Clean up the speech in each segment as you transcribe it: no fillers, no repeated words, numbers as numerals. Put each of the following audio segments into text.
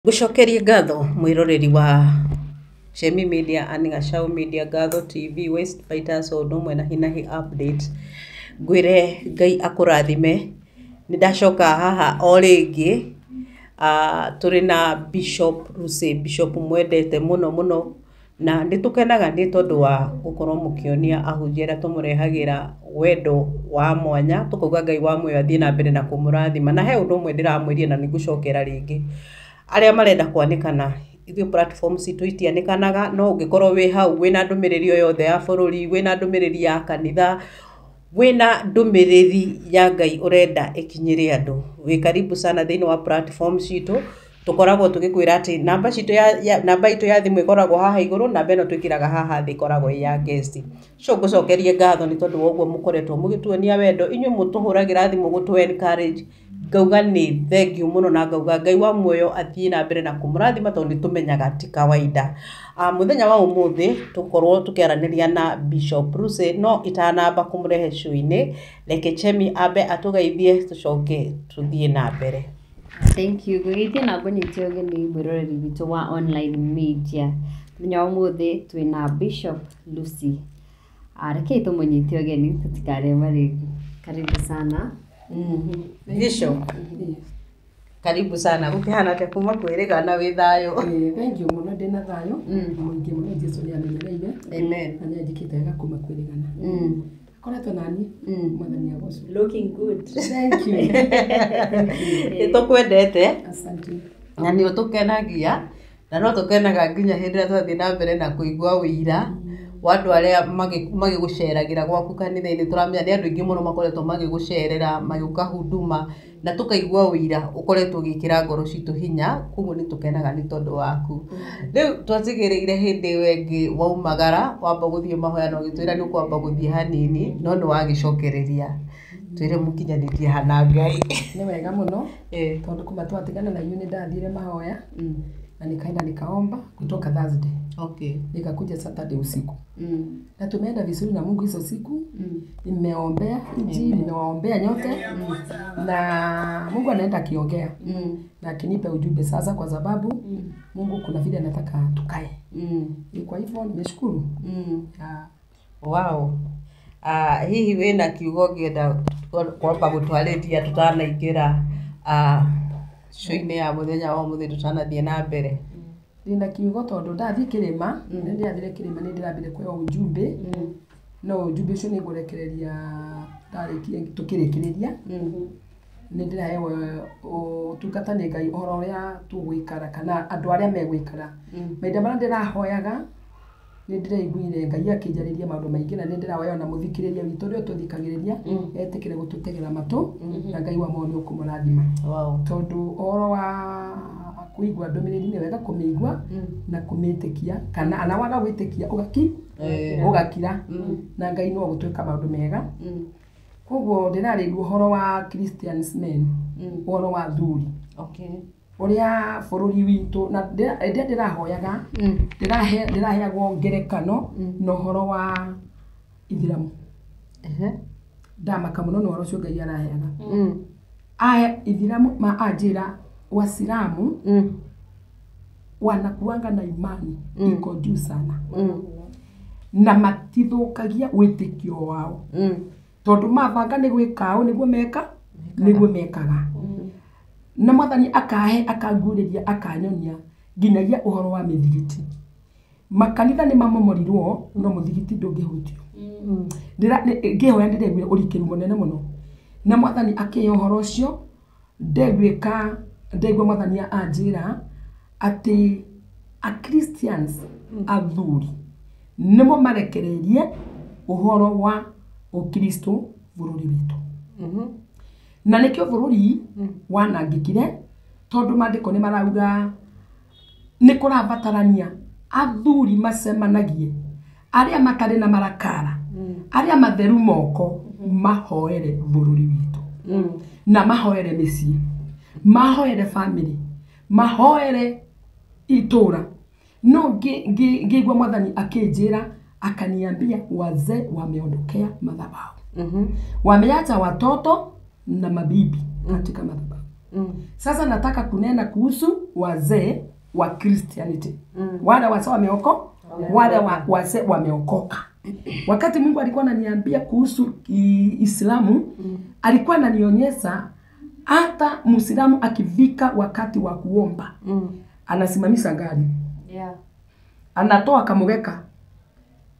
Ngũcokerie ngatho mwĩroreri wa Shemi Media and Gachau Media, Ngatho TV, West Fighters o ũndũ ũmwe na Hinahi Update. Ngwĩre Ngai akũrathime. Nĩ ndacoka haha o rĩngĩ, tũrĩ na Bishop Lucy, Bishop mwendete mũno mũno, na nĩ tũkenaga nĩ tondũ wa gũkorwo mũkĩonia ahunjia arĩa tũmũrehagĩra wendo wa mwanya, tũkauga Ngai wa muoyo athiĩ na mbere na kũmũrathima. Na he ũndũ ũmwe ndĩramwĩrire na nĩ ngũcokera rĩngĩ, arĩa marenda kwanĩkana, ithuĩ platform citũ itianĩkanaga, no ũngĩkorwo wĩ hau wĩna ndũmĩrĩri o yothe ya bũrũri, wĩna ndũmĩrĩri ya kanitha, wĩna ndũmĩrĩri ya Ngai ũrenda ĩkinyĩre andũ, wĩ karibu sana thĩinĩ wa platform citũ. Tũkoragwo tũgĩkwĩra atĩ namba citũ ya namba itũ ya thimũ ĩkoragwo haha igũrũ, namba ĩno twĩkĩraga haha thĩ ĩkoragwo ĩ ya guest. So ngũcokerie ngatho nĩ tondũ wa ũguo mũkoretwo mũgĩtuonia wendo, inyuĩ mũtũhũragĩra thimũ gũtũ encourage, ngauga nĩ thengiũ mũno na ngauga Ngai wa muoyo athiĩ na mbere na kũmũrathima tondũ nĩ tũmenyaga ti kawaida. Mũthenya wa ũmũthĩ tũkorwo tũkĩaranĩria na Bishop Lucy, no itanamba kũmũrehe show-inĩ, reke Chemi ambe atũgeithie tũcoke tũthiĩ na mbere. Thank you. Ngũgeithia na ngũnyite ũgeni mwĩroreri witũ wa online media. Mũthenya wa ũmũthĩ twĩna Bishop Lucy. Rekei tũmũnyite ũgeni tũtikarema rĩngĩ. Karibu sana. Bishop, karibu sana. Gũkĩhana atĩa kuma kwĩrĩgana wĩ thayũ? Thank you mũno, ndĩna thayũ mũingĩ mũno. Jesu nĩ amenyereire Amen. na nĩ anjĩkĩte wega kuma kwĩrĩgana. Akoretwo nani, Mwathani agocwo. Looking good. Thank you. Nĩ tũkwendete. Asante. Na nĩ ũtũkenagia, na no tũkenaga nginya hĩndĩ ĩrĩa twathiĩ na mbere na kũigua ũira wa andũ arĩa magĩgũceragĩra gwaku kanitha-inĩ. Tũramenya nĩ andũ aingĩ mũno makoretwo magĩgũcerera, magĩũka huduma, na tũkaigua ũira ũkoretwo ũgĩkĩra ngoro citũ hinya, koguo nĩ tũkenaga nĩ tondũ waku. Rĩu twatigĩrĩire hĩndĩ ĩyo ĩngĩ waumagara wamba gũthiĩ mahoya na ũgĩtwĩra nĩ ũkwamba gũthiĩ hanini, no nĩ wagĩcokereria. Twĩre mũkinyanĩtie hana Ngai. Nĩ wega mũno, tondũ kuma twatigana na inyuĩ nĩ ndathire mahoya na nikaenda nikaomba kutoka Thursday, nikakuja Saturday usiku, na tumeenda vizuri na Mungu hizo siku. Nimeombea nchi, nimewaombea nyote, na Mungu anaenda akiongea na akinipa ujumbe sasa, kwa sababu Mungu kuna vile anataka tukae. Kwa hivyo nimeshukuru. Yeah. Wow. Hihi wĩna kiugo ũngĩenda kwamba gũtwarĩria tũtanaingĩra show-inĩ ya mũthenya wa ũmũthĩ, tũtanathiĩ na mbere? Ndĩna kiugo, tondũ ndathiĩ kĩrĩma, nĩ ndĩrathire kĩrĩma, nĩ ndĩrambire kũheo ujumbe, no ujumbe ũcio nĩ ngũrekereria ndarĩkia tũkĩrĩkĩrĩria. Nĩ ndĩrahewa ũtungata nĩ Ngai ũhoro ũrĩa tũgũikara kana andũ arĩa megũikara. Mahinda marĩa ndĩrahoyaga nĩ ndĩraiguire Ngai akĩnjarĩria maũndũ maingĩ, na nĩ ndĩrahoya ona mũthikĩrĩria witũ ũrĩa ũtũthikagĩrĩria etĩkĩre gũtũtegera matũ, na Ngai wa muoyo nĩ ũkũmũrathima, tondũ ũhoro wa kũigua ndũmĩrĩri nĩ wega kũmĩigua na kũmĩtĩkia, kana ana waga gwĩtĩkia ũgaki ũgakira, na Ngai no gũtwĩka maũndũ mega. Koguo ndĩrarĩria ũhoro wa Christians men, ũhoro wa athuri, ũrĩa bũrũri witũ, na rĩrĩa ndĩrahoyaga ndĩraheagwo ngerekano na ũhoro wa ithiramu. Ndamaka mũno nĩ ũhoro ũcio Ngai araheaga. Aya ithiramu ma anjĩra Waislamu wanakuanga na imani iko juu sana na matithũkagia wĩtĩkio wao, tondũ mabanga nĩ gwĩka ũũ nĩguo meka, nĩguo mekaga. Na Mwathani akahe, akanguũrĩria, akanyonia nginyagia ũhoro wa mĩthigiti. Makanitha nĩ mamomorirwo, no mũthigiti ndũngĩhutio. Ngĩhoya ndĩraiguire ũrikĩru mũnene mũno, na Mwathani akĩhe ũhoro ũcio. Ndeguĩka ndaigua Mwathani anjĩra atĩ a Christians athuri nĩmo marekereirie ũhoro wa ũkristo bũrũri witũ, na nĩkĩo bũrũri wanangĩkire, tondũ maandĩko nĩ marauga nĩ kũrabatarania athuri macemanagie, arĩa matarĩ na marakara, arĩa matheru moko, mahoere bũrũri witũ na mahoere mĩciĩ, mahoere family, mahoere itũra. No ngĩigua Mwathani akĩnjĩra, akaniambia wazee wameondokea madhabahu, wameacha watoto na mabibi katika madhabahu. Sasa nataka kunena kuhusu wazee wa Christianity. Wale wazee wameokoka, wale wazee wameokoka. Wakati Mungu alikuwa ananiambia kuhusu Islamu, alikuwa ananionyesha hata Muislamu akivika wakati wa kuomba, anasimamisha gari. Anatoa kamugeka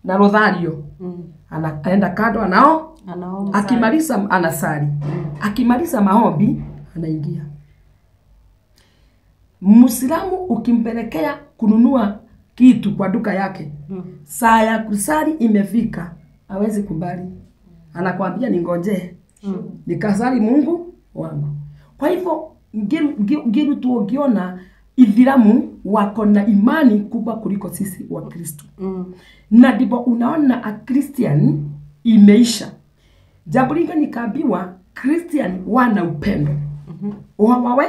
na rodhario. Anaenda kando anao, akimaliza anasali. Akimaliza maombi anaingia. Muislamu ukimpelekea kununua kitu kwa duka yake, saa ya kusali imefika, hawezi kubali. Anakuambia ningoje, nikasali Mungu wangu. Kwa hivyo ngiru tuogiona Ithiramu wako na imani kubwa kuliko sisi wa Kristo. Na ndipo unaona a Christian imeisha. Jambo lingine nikaambiwa Christian wana upendo. Wawe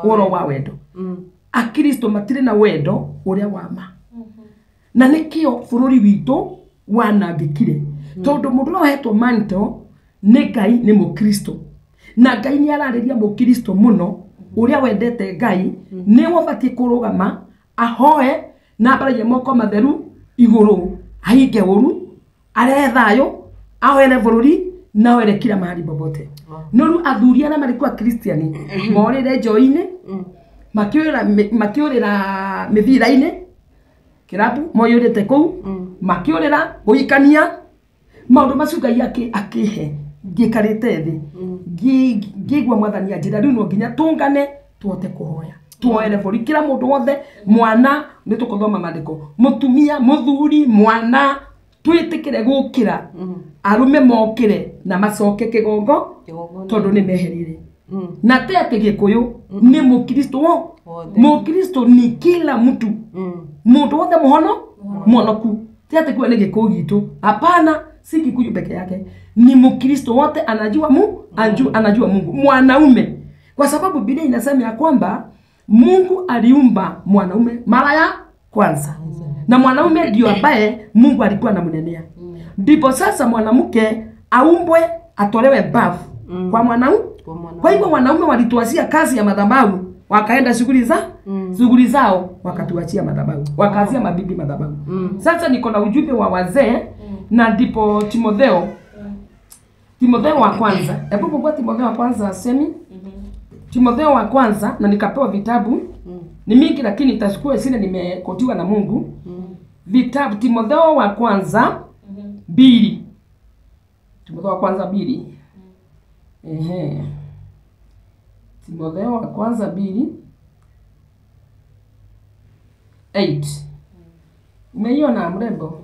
oro wa wendo. Akristo matire na wendo uria wa ma. Na nikio bururi witu wanangikire. Tondu mundu no hetwo manto ni Ngai ni Mukristo. Na Ngai ni arariria Mukristo muno uria wendete Ngai ni wabatie kurugama ahoe na ambaragie moko matheru iguru ahinge uru arehe thayo ahoere bururi na ahoere kila mahali popote. No riu athuri aria marĩ kwa Kristiani morĩre njohi-inĩ, makĩũrĩra mĩbira-inĩ kĩrabu moyũrĩte kũu, makĩũrĩra gũikania maũndũ macio Ngai akĩhe ngĩikarĩte thĩ ngĩigua Mwathani anjĩra rĩu no nginya tũngane tũhote kũhoya tuoere bũrũri kila mũndũ wothe mwana nĩ tũkũthoma maandĩko mũtumia mũthuri mwana twĩtĩkĩre gũkĩra arume mokĩre na macoke kĩgongo tondũ nĩ meherire. Na te atĩ Gĩkũyũ nĩ Mũkristo wo Mũkristo ni kila mtu mũndũ wothe mũhono mwonoku ti atĩ kuo nĩ Gĩkũyũ gitũ, hapana, si Kikuyu peke yake, ni Mkristo wote anajua anajua Mungu mwanaume, kwa sababu Biblia inasema ya kwamba Mungu aliumba mwanaume mara ya kwanza, na mwanaume ndio ambaye Mungu alikuwa anamnenea. Ndipo sasa mwanamke aumbwe atolewe bafu kwa mwanaume. Kwa hivyo wanaume walituachia kazi ya madhabahu, wakaenda shughuli za shughuli zao, wakatuachia madhabahu, wakaazia mabibi madhabahu. Sasa niko na ujumbe wa wazee, na ndipo Timotheo Timotheo wa kwanza, hebu fungua Timotheo wa kwanza semi. Timotheo wa kwanza, na nikapewa vitabu ni mingi lakini itachukua sina, nimekotiwa na Mungu. Vitabu Timotheo wa kwanza 2. Timotheo wa kwanza 2. Ehe. Timotheo wa kwanza 2:8. Umeiona mrembo?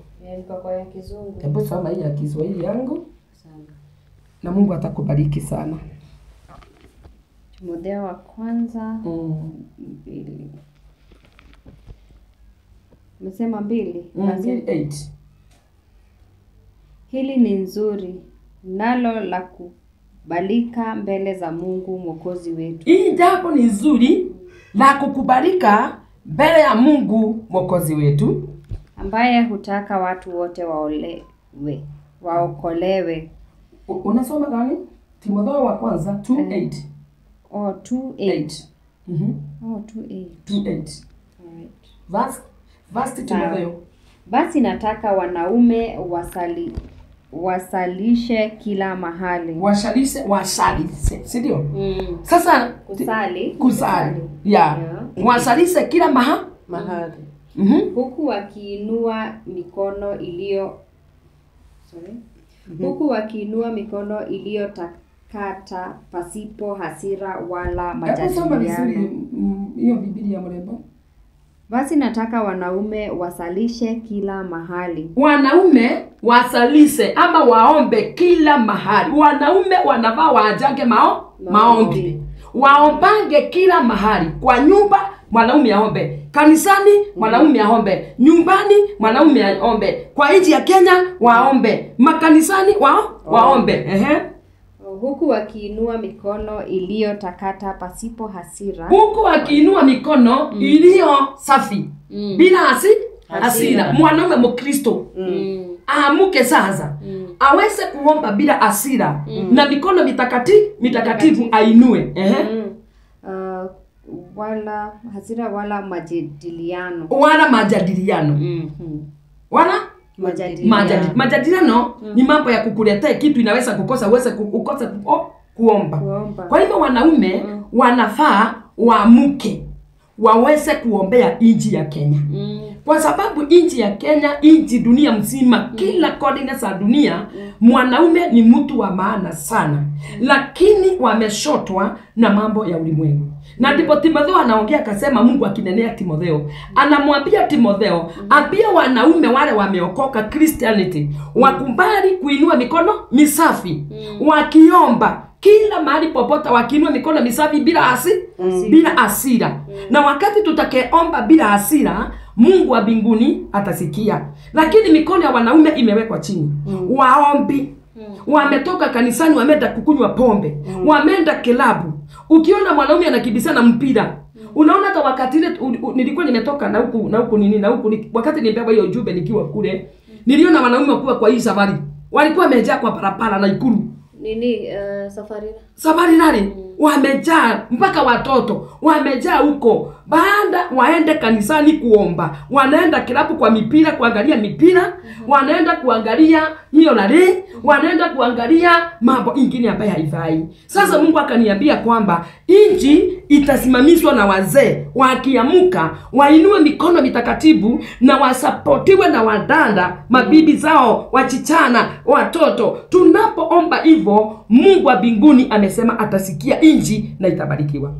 Kwa ya Kizungu. Hebu soma hii ya Kiswahili yangu. Na Mungu atakubariki sana. Timotheo wa kwanza 2. Umesema 2. 2:8. Hili ni nzuri nalo la kubalika mbele za Mungu Mwokozi wetu. Hii jambo ni nzuri la kukubalika mbele ya Mungu Mwokozi wetu, ambaye hutaka watu wote waolewe, waokolewe. Unasoma gani? Timotheo wa kwanza 2:8. Oh, 2:8. Oh, 2:8. 2:8. Alright. Verse Timotheo. Basi nataka wanaume wasalishe kila mahali. Wasalishe, si ndio? Sasa kusali. Kusali. Yeah. Wasalishe kila mahali. Huku wakiinua mikono iliyo Huku wakiinua mikono iliyotakata pasipo hasira wala majadiliano. Hiyo Biblia mrembo. Basi nataka wanaume wasalishe kila mahali. Wanaume wasalishe ama waombe kila mahali. Wanaume wanavaa waajange maombi. Waombange kila mahali. Kwa nyumba mwanaume aombe, kanisani mwanaume aombe, nyumbani mwanaume aombe, kwa nchi ya Kenya waombe, makanisani waombe. Ehe. Huku wakiinua mikono iliyotakata pasipo hasira. Huku wakiinua mikono iliyo safi bila hasira. Mwanaume Mkristo aamuke sasa, aweze kuomba bila hasira, na mikono mitakatifu ainue. Ehe. Wala hasira wala majadiliano. Wala majadiliano. Wala Majadiliano. Majadiliano ni mambo ya kukuletea kitu inaweza kukosa uweze kukosa kuomba. Kwa hivyo wanaume wanafaa waamuke waweze kuombea nchi ya Kenya. Kwa sababu nchi ya Kenya, nchi dunia mzima, kila coordinates za dunia, mwanaume ni mtu wa maana sana. Lakini wameshotwa na mambo ya ulimwengu. Na ndipo Timotheo anaongea akasema, Mungu akinenea Timotheo, anamwambia Timotheo, ambia wanaume wale wameokoka Christianity, wakubali kuinua mikono misafi, wakiomba kila mahali popote, wakiinua mikono misafi bila bila hasira. Na wakati tutakayeomba bila hasira, Mungu wa mbinguni atasikia. Lakini mikono ya wanaume imewekwa chini. Waombi wametoka kanisani, wameenda kukunywa pombe, wameenda kilabu. Ukiona mwanaume anakibisana mpira, unaona hata wakati ile nilikuwa nimetoka na huku na huku nini na huku wakati nilipewa hiyo ujumbe nikiwa kule, niliona wanaume wakiwa kwa hii safari, walikuwa wamejaa kwa barabara na Ikulu. Nini safari? Safari nani? Wamejaa mpaka watoto wamejaa huko. Baada waende kanisani kuomba, wanaenda kilabu kwa mipira kuangalia mipira, wanaenda kuangalia hiyo lale, wanaenda kuangalia mambo ingine ambayo haifai. Sasa Mungu akaniambia kwamba nchi itasimamishwa na wazee wakiamuka, wainue mikono mitakatifu na wasapotiwe na wadada, mabibi zao, wachichana, watoto. Tunapoomba hivyo, Mungu wa mbinguni amesema atasikia nchi na itabarikiwa.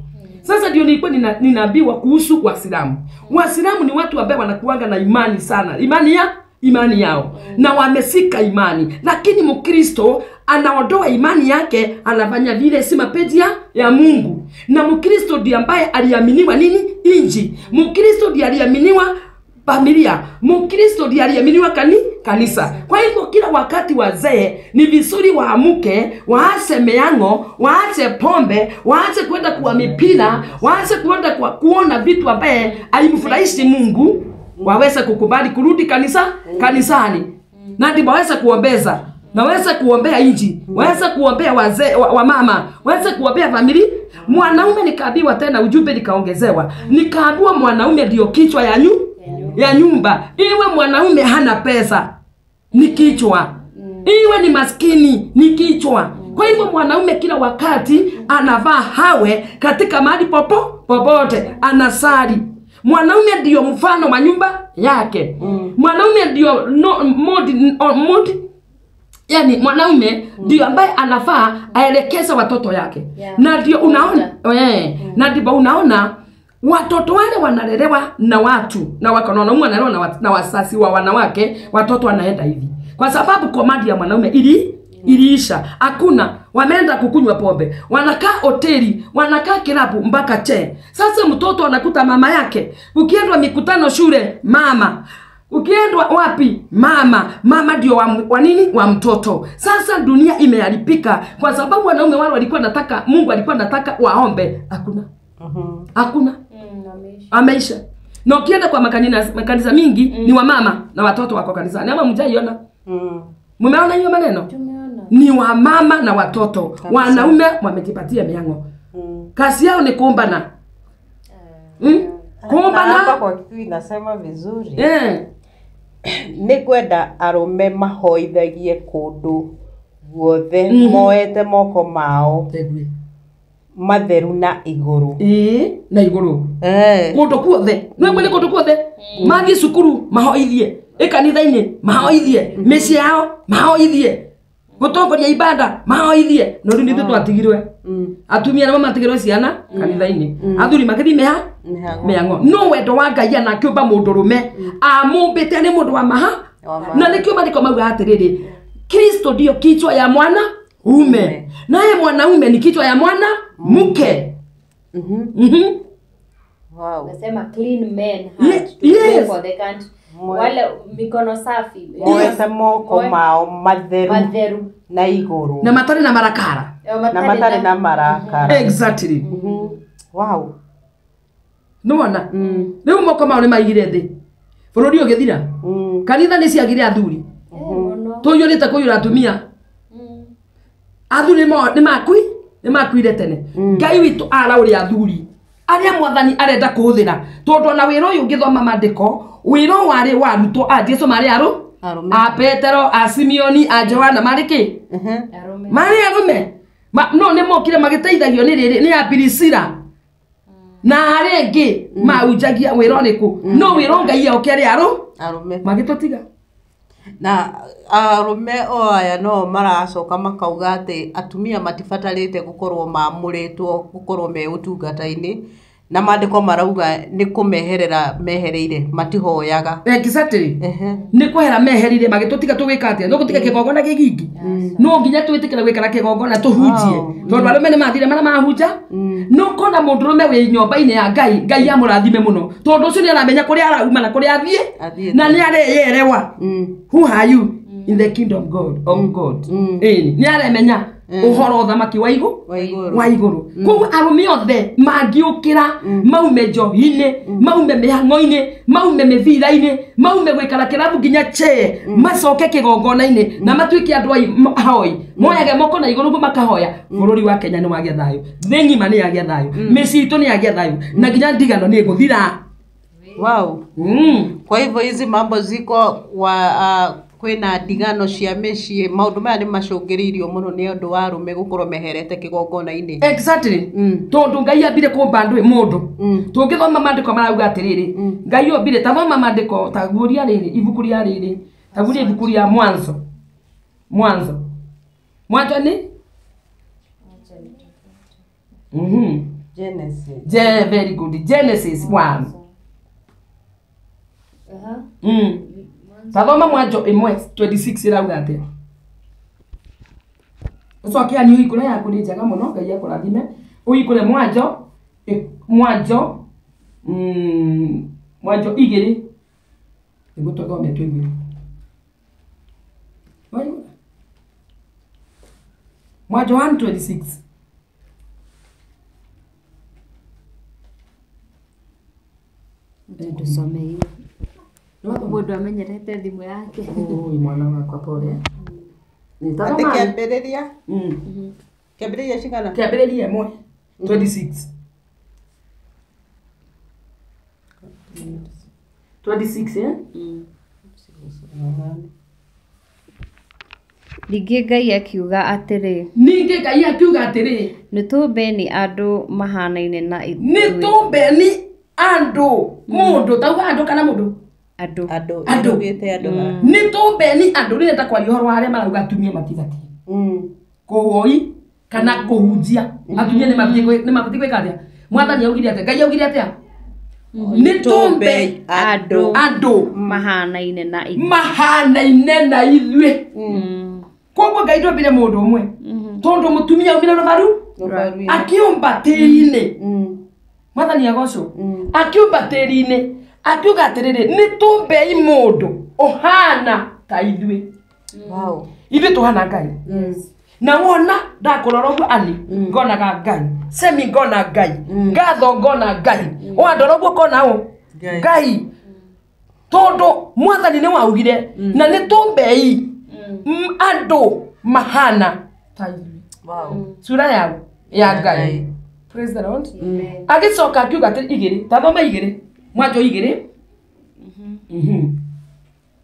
Sasa ndio nilikuwa ninaambiwa kuhusu Waislamu. Waislamu ni watu ambao wanakuanga na imani sana. Imani yao. Na wamesika imani. Lakini Mkristo anaondoa imani yake, anafanya vile si mapenzi ya Mungu. Na Mkristo ndiye ambaye aliaminiwa nini? Inji. Mkristo ndiye aliaminiwa familia. Mkristo ndiye aliaminiwa kanisa. Kwa hivyo kila wakati wazee ni vizuri waamuke, waache meango, waache pombe, waache kwenda kwa mipira, waache kwenda kwa kuona vitu ambaye haimfurahishi Mungu, waweze kukubali kurudi kanisani. Na ndipo waweze kuombeza, na waweze kuombea inji, waweze kuombea wazee wa mama, waweze kuombea familia. Mwanaume nikaambiwa tena ujumbe nikaongezewa. Nikaambiwa mwanaume ndio kichwa ya nyumba. Iwe mwanaume hana pesa ni kichwa, iwe ni maskini ni kichwa. Kwa hivyo mwanaume kila wakati anavaa hawe katika mahali popote anasali. Mwanaume ndio mfano wa nyumba yake. Mwanaume ndio yani mwanaume ndio ambaye anafaa aelekeze watoto yake. Na ndio unaona na ndipo unaona watoto wale wanalelewa na watu na wanaume wanalelewa na wasasi wa wanawake, watoto wanaenda hivi. Kwa sababu komandi ya mwanaume iliisha. Hakuna, wameenda kukunywa pombe, wanakaa hoteli, wanakaa kilabu mpaka che. Sasa mtoto anakuta mama yake. Ukiendwa mikutano shule, mama. Ukiendwa wapi, mama. Mama ndio wa nini? Wa mtoto. Sasa dunia imeharibika kwa sababu wanaume wale walikuwa nataka, Mungu alikuwa anataka waombe. Hakuna. Hakuna. Ameisha. Na ukienda kwa makanisa mingi ni wamama na watoto wako kanisani. Ama mjaiona? Mumeona hiyo maneno? Tumeona. Ni wamama na watoto. Wanaume wamejipatia miango. Kazi yao ni kuombana. Kuombana. Hapa kwa Kikuyu inasema vizuri. Nĩ ngwenda arũme mahoithagie kũndũ guothe moete moko mao matheru na igũrũ. Na igũrũ. Kũndũ kuothe. Nĩ mwene kũndũ kuothe. Mathiĩ cukuru mahoithie, ĩkanitha-inĩ mahoithie, mĩciĩ yao mahoithie, gũtongoria ibada mahoithie. No rĩu nithuĩ twatigirwe. Atumia nĩmo matigirwe ciana kanitha-inĩ, athuri makĩthiĩ mĩhang'o. No wendo wa Ngai anakĩũmba mũndũrũme, amũmbĩte nĩ mũndũ wa maha. Na nĩkĩo maandĩko mauga atĩrĩrĩ, Kristo ndio kichwa ya mwana ume, naye mwanaume ni kichwa ya mwana mke. Wow. Nasema clean men heart to pray for the country. Wale mikono safi. Moete moko mao matheru na igũrũ. Na matarĩ na marakara. Na matarĩ na marakara. Exactly. Wow. Nĩwona? Rĩu moko mao nĩmaigire thĩ. Bũrũri ũgĩthira. Kanitha nĩciagire athuri. Tũiyũrĩte kũiyũra atumia. Athuri nĩmakuire tene. Ngai witũ araũrĩa athuri. Arĩa mwathani arenda kũhũthĩra tondũ ona wĩra ũyũ ũngĩthoma maandĩko wĩra warĩ wa arutwo a Jesu marĩ Arũme. a Petero a Simeoni a Johana marĩ kĩ marĩ arũme. No nĩ mokire magĩteithagio nĩ rĩrĩ nĩ a Priscilla na arĩa angĩ mahunjagia wĩra ũrĩkũ no wĩra Ngai oke arĩ Arũme. magĩtũtiga. Na arũme o aya no maracoka makauga atĩ atumia matibatarĩte gũkorwo mamũrĩtwo gũkorwo me ũtungata-inĩ na maandĩko marauga nĩ kũmeherera mehereire matihoyaga. Exactly. Nĩ kwehera meherire magĩtũtiga tũgĩka atĩa no gũtiga kĩgongona gĩgingi no nginya twĩtĩkĩre gwĩkara kĩgongona tũhunjie tondũ arũme nĩ mathire marĩa mahunja no kona mũndũrũme wĩ nyũmba-inĩ ya Ngai Ngai amũrathime mũno tondũ ũcio nĩ aramenya kũrĩa arauma na kũrĩa athiĩ na nĩ areyerewa. Who are you in the kingdom God of God? Nĩ aremenya ũhoro ũthamaki wa igũrũ. Koguo arũme othe mangĩũkĩra maume njohi-inĩ maume mĩhang'o-inĩ maume mĩbira-inĩ maume gwĩkara kĩrabu nginya chee macoke kĩgongona-inĩ na matuĩke andũ ahoi moyage moko na igũrũ ũguo makahoya bũrũri wa Kenya nĩ wagĩa thayũ thĩ ng'ima nĩ yagĩa thayũ mĩciĩ itũ nĩ yagĩa thayũ na nginya ndigano nĩ ĩgũthira. Wow. Kwa hivyo hizi mambo ziko wa kwĩna ndigano cia mĩciĩ maũndũ maya nĩ macũngĩrĩirio mũno nĩ ũndũ wa arũme gũkorwo meherete kĩgongona-inĩ. Exactly. Tondũ Ngai ambire kũmba andũ mũndũ tũngĩthoma maandĩko marauga atĩrĩrĩ Ngai ombire ta thoma maandĩko ta guũria rĩrĩ ibuku rĩa rĩrĩ ta guũria ibuku rĩa Mwanzo. Mwanzo nĩ Genesis. Very good. Genesis 1. Tathoma Mwanzo 1:26 ĩrauga atĩa? Ũcoke ani ũhingũre yaku nĩ njega mũno Ngai akũrathime. Ũhingũre Mwanzo Mwanzo 2 nĩguo tũthome tũigue. Mwanzo 1:26. Tusome hiyo. Mũndũ amenyerete thimũ yake. Oi mwana wakwa pole. Atĩ kĩambĩrĩria? Kĩambĩrĩria cigana? Kĩambĩrĩria 1:26. 26 eh? Ningĩ Ngai akiuga atĩrĩ. Ningĩ Ngai akiuga atĩrĩ. Nĩ tũmbeni andũ mahanaine na ithuĩ. Nĩ tũmbeni andũ. Mũndũ tauga andũ kana mũndũ? Andũ. Andũ. Nĩ tũmbeni andũ rĩrĩa kwaria ũhoro wa arĩa marauga atumia matibatiĩ kũhoi kana kũhunjia atumia nĩ mabatiĩ gwĩka atĩa? Mwathani augire atĩa? Ngai augire atĩa? Nĩ tũmbe andũ mahanaine na ithuĩ. Mahanaine na ithuĩ. Koguo Ngai ndombire mũndũ ũmwe tondũ mũtumia aumire rũbaru akĩũmba tĩri-inĩ. Mwathani agocwo akĩũmba tĩri-inĩ akiuga atĩrĩrĩ nĩ tũmbei mũndũ ũhana ta ithuĩ. Wow. Ithuĩ tũhana Ngai. Na wona ndakũrora ũguo ani ngonaga Ngai Semi ngona Ngai Ngatho ngona Ngai wandora ũguo ngona ũ Ngai tondũ mwathani nĩ waugire na nĩ tũmbei andũ mahana ta ithuĩ. Wow. Sura yao ya Ngai. Praise the Lord. Agĩcoka akiuga atĩrĩ igĩrĩ ta thoma igĩrĩ Mwanzo 2.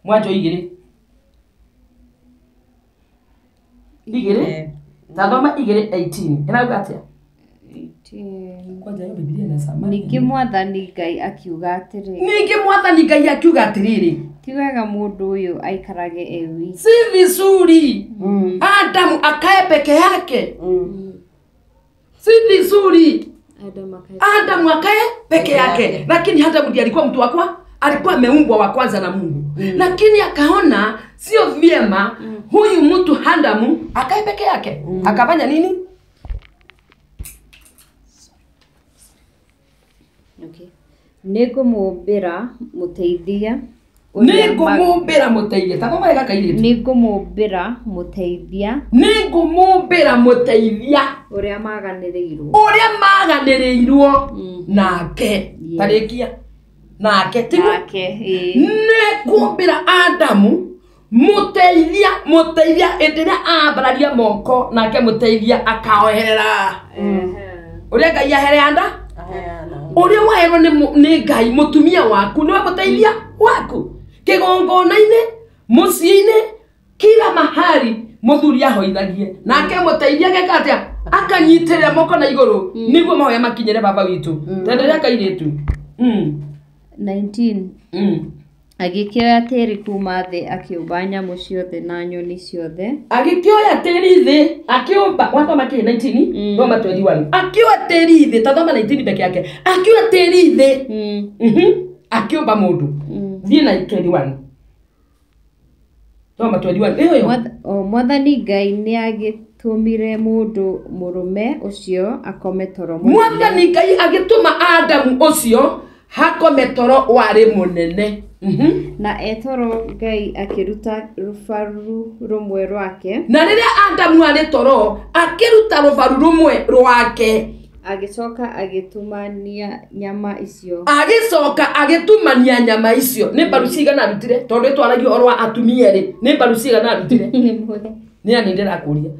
Mwanzo 2. 2. Tathoma 2:18. Ĩrauga atĩa? 18. Kwanja hiyo Biblia inasema. Ningĩ mwathani Ngai akiuga atĩrĩ. Ningĩ mwathani Ngai akiuga atĩrĩrĩ. Ti wega mũndũ ũyũ aikarage e wiki. Si vizuri. Adamu akae peke yake. Si vizuri. Adamu akae peke yake. Lakini Adamu ndiye alikuwa mtu wa kwanza, alikuwa ameumbwa wa kwanza na Mungu. Lakini akaona sio vyema huyu mtu Adamu akae peke yake. Akafanya nini? Okay. Nĩngũmũũmbĩra mũteithia. Nĩngũmũũmbĩra mũteithia. Ta thoma wega kairĩtu. Nĩngũmũũmbĩra mũteithia. Nĩngũmũũmbĩra mũteithia. Ũrĩa maganĩrĩirwo. Ũrĩa maganĩrĩirwo nake. Tarĩkia. Nake tiguo? Nake, ĩĩ. Nĩngũmbĩra Adamu mũteithia, mũteithia hĩndĩ ĩrĩa ambararia moko nake mũteithia akaoherera. Ũrĩa Ngai ahereana? Ũrĩa waherwo nĩ Ngai mũtumia waku nĩwe mũteithia waku. Kĩgongona-inĩ, mũciĩ-inĩ, kila mahali mũthuri ahoithagie. Nake mũteithia ageka atĩa? Akanyitĩrĩra moko na igũrũ nĩguo mahoya makinyĩre baba witũ. Tenderea kairĩtu. 19. Agĩkĩoya tĩri kuma thĩ akĩũmba nyamũ ciothe na nyoni ciothe. Agĩkĩoya tĩri thĩ akĩũmba wathoma kĩ 19 thoma 21. Akĩoya tĩri thĩ ta thoma 19 peke yake. Akĩoya tĩri thĩ. Akĩũmba mũndũ. Thiĩ na 21. Thoma 21. Ĩyo. Mwathani Ngai nĩagĩtũmire mũndũ mũrũme ũcio akome toro mũnene. Mwathani Ngai agĩtũma Adamu ũcio hakome toro warĩ mũnene. Na etoro Ngai akĩruta rũbaru rũmwe rwake. Na rĩrĩa Adamu arĩ toro akĩruta rũbaru rũmwe rwake. Agĩcoka agĩtumania nyama icio. Agĩcoka agĩtumania nyama icio. Nĩ mbaru cigana arutire? Tondũ ĩtwaragia ũhoro wa atumia rĩ, nĩ mbaru cigana arutire? Nĩ ani ndĩrakũria.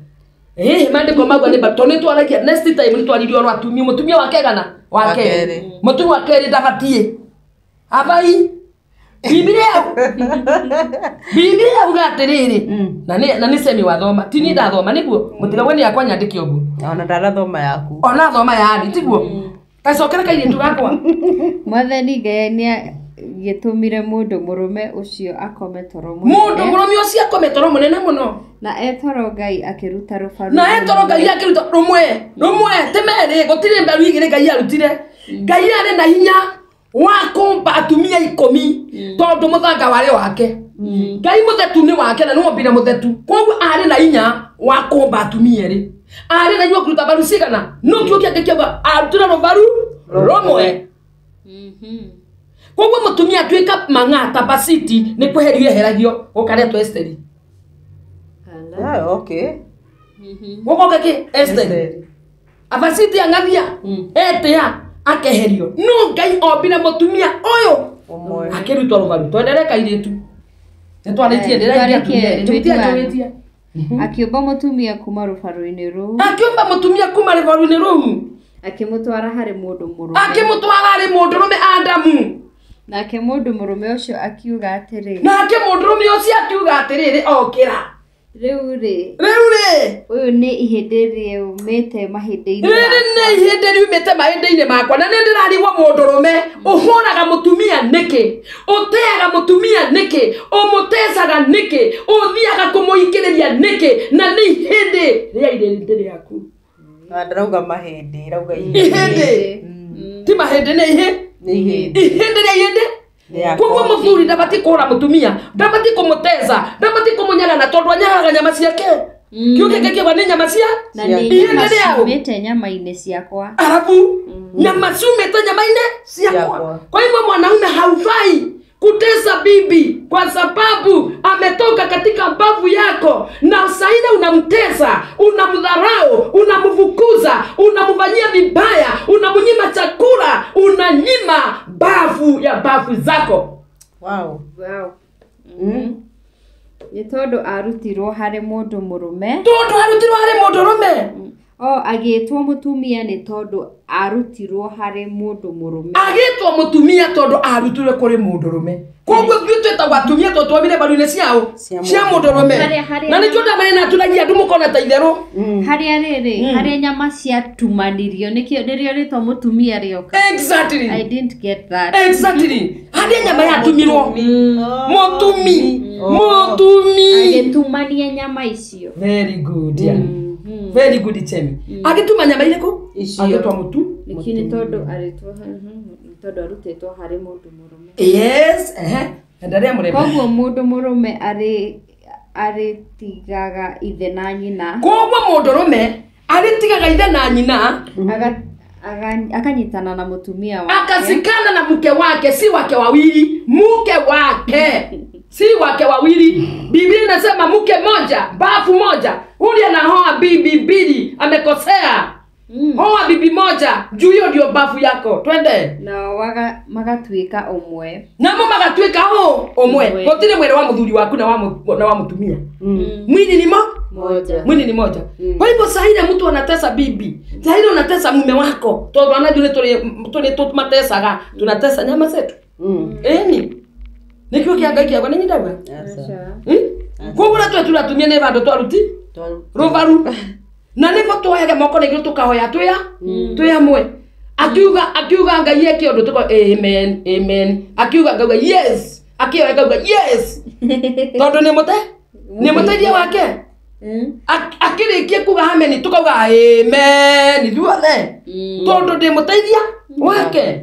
Maandĩko mauga nĩ mbaru, tondũ nĩtwaragia next time nĩtwaririe ũhoro wa atumia, mũtumia wa kegana? Wa kerĩ. Mũtumia wa kerĩ ndabatiĩ. Abai. Biblia yauga atĩrĩrĩ, na nĩ semi wathoma, ti niĩ ndathoma nĩguo, mũtigagwe nĩ yakwa nyandĩke ũguo. Ona ndarathoma yaku. Ona thoma yani tiguo. Tacokera kairĩtu gakwa. Mwathani Ngai nĩagĩtũmire mũndũ mũrũme ũcio akome toro mũnene. Mũndũ mũrũme ũcio akome toro mũnene mũno. Na etoro Ngai akĩruta rũbaru. Na etoro Ngai akĩruta rũmwe, ti merĩ, gũtirĩ mbaru igĩrĩ Ngai arutire. Ngai arĩ na hinya wa kũmba atumia 10 tondũ mũthanga warĩ wake. Ngai mũthetu nĩ wake na nĩwombire mũthetu. Koguo arĩ na hinya wa kũmba atumia erĩ. Arĩ na hinya wa kũruta mbaru cigana? No kĩo kĩangĩ kĩauga arutire rũbaru rũmwe. Koguo mũtumia atuĩka mang'ata basiti nĩ kweherio eheragio gũkaretwo Esteri. Okay. Gũkoka kĩ? Esteri. Abasiti ang'athia etĩa akeherio. No Ngai ombire mũtumia ũyũ akĩrutwo rũbaru. Twenderee kairĩtu. Nĩtwarĩtie ndĩraingĩa atumia. Akĩũmba mũtumia kuma rũbaru-inĩ rũu. Akĩũmba mũtumia kuma rũbaru-inĩ rũu. Akĩmũtwara harĩ mũndũ mũrũme. Akĩmũtwara harĩ mũndũ mũrũme Adamu. Nake mũndũ mũrũme ũcio akiuga atĩrĩ. Nake mũndũ mũrũme ũcio akiuga atĩrĩrĩ, okĩra. Rĩu rĩ. Ũyũ nĩ ihĩndĩ rĩumĩte mahĩndĩ-inĩ. Rĩrĩ nĩ ihĩndĩ riumĩte mahĩndĩ-inĩ makwa. Na nĩ ndĩrarigwo mũndũ mũrũme ũhũraga mũtumia nĩkĩ? Ũteaga mũtumia nĩkĩ? Ũmũtecaga nĩkĩ? Ũthiaga kũmũingĩrĩria nĩkĩ? Na nĩ ihĩndĩ rĩa ihĩndĩ rĩaku. Na ndarauga mahĩndĩ, rauga ihĩndĩ. Ti mahĩndĩ nĩ ihĩndĩ. Ihĩndĩ rĩa ihĩndĩ. Koguo mũthuri ndabatiĩ kũhũra mũtumia, ndabatiĩ kũmũteca, ndabatiĩ kũmũnyarana tondũ anyararaga nyama ciake. Kĩu kĩngĩ kĩauga nĩ nyama cia ihĩndĩ rĩao. Ciumĩte nyama-inĩ ciakwa. Arabu nyama ciumĩte nyama-inĩ ciakwa. Kwa hivyo mwanaume haufai kutesa bibi kwa sababu ametoka katika mbavu yako, na saida unamtesa, unamdharau, unamfukuza, unamfanyia vibaya, unamnyima chakula, unanyima bafu ya bafu zako. Wow. Nĩ tondũ arutirwo harĩ mũndũ mũrũme. Tondũ arutirwo harĩ mũndũ mũrũme. Agĩtwo mũtumia nĩ tondũ arutirwo harĩ mũndũ mũrũme. Agĩtwo mũtumia tondũ arutirwo kũrĩ mũndũ mũrũme. Koguo ithuĩ twĩtagwo atumia tondũ twomire mbaru-inĩ ciao cia mũndũ mũrũme. Na nĩkĩo ndamenya na tũragia andũ mũkona ta itherũ. Harĩa rĩrĩ, harĩa nyama ciatumanirio nĩkĩo nĩrĩo rĩtwa mũtumia rĩoka. Exactly. I didn't get that. Exactly. Harĩa nyama yatumirwo. Mũtumi. Mũtumi. Agĩtumania nyama icio. Very good. Yeah. Very good Chemi. Agĩtuma nyama irĩkũ? Agĩtwa mũtu. Nĩkĩ nĩ tondũ arĩtwo tondũ arutĩtwo harĩ mũndũ mũrũme. Yes, endelea mũrembe. Koguo mũndũ mũrũme arĩtigaga ithe na nyina. Koguo mũndũ mũrũme arĩtigaga ithe na nyina akanyitana na mũtumia wake. Akashikana na mke wake, si wake wawili, mke wake. Si wake wawili. Biblia inasema mke moja, bafu moja. Huyu anaoa bibi mbili, amekosea. Hoa bibi moja, juu hiyo ndio bafu yako. Twende. Na magatuika omwe. Namo magatuika ho omwe. Gutire mwere wa muthuri waku na wa mutumia. Mwili ni mo? Moja. Mwili ni moja. Kwa hivyo saa ile mtu anatesa bibi, saa ile unatesa mume wako, tondu anajua tuli tumatesaga, tunatesa nyama zetu. Eni. Nikio kia Ngai kiakwa nĩ nyindaga. Koguo ũrĩa twe tũratumia nĩ vandũ twaruti rũbaru na nĩvo twoyaga moko na igũrũ tũkahoya twĩ twĩ hamwe. Akiuga Ngai eke ũndũ tuko amen amen, akiuga ngauga yes, akioya ngauga yes, tondũ nĩ mũte nĩ mũteithia wake. Akĩrĩkia kuga amen tukauga amen ithuothe tondũ ndĩ mũteithia wake.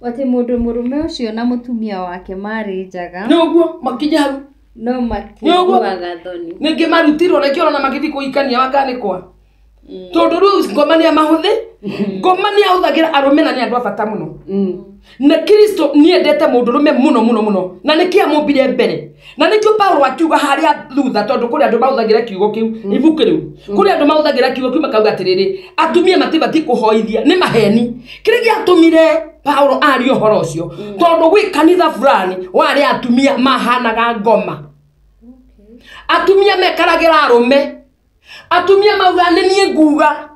Atĩ mũndũ mũrũme ũcio na mũtumia wake marĩ njaga. Nĩ ũguo makinya hau. No matiguaga thoni. Ningĩ marutirwo nĩkĩo ũrona magĩthiĩ kũhikania makanĩkwa. Tondũ rĩu ngoma nĩ amahũthĩ, ngoma nĩ ahũthagĩra arũme na nĩ andũ a bata mũno. Na Kristo nĩendete mũndũrũme mũno mũno mũno, na nĩkĩo amũmbire mbere. Na nĩkĩo Paulo akiuga harĩa thutha, tondũ kũrĩ andũ mahũthagĩra kiugo kĩu, ibuku rĩu. Kũrĩ andũ mahũthagĩra kiugo kĩu makauga atĩrĩrĩ, atumia matibatiĩ kũhoithia, nĩ maheni. Kĩrĩa gĩatũmire Paulo arie ũhoro ũcio, tondũ gwĩ kanitha fulani warĩ atumia mahanaga ngoma. Atumia mekaragĩra arũme, atumia mauga nĩ niĩ nguga.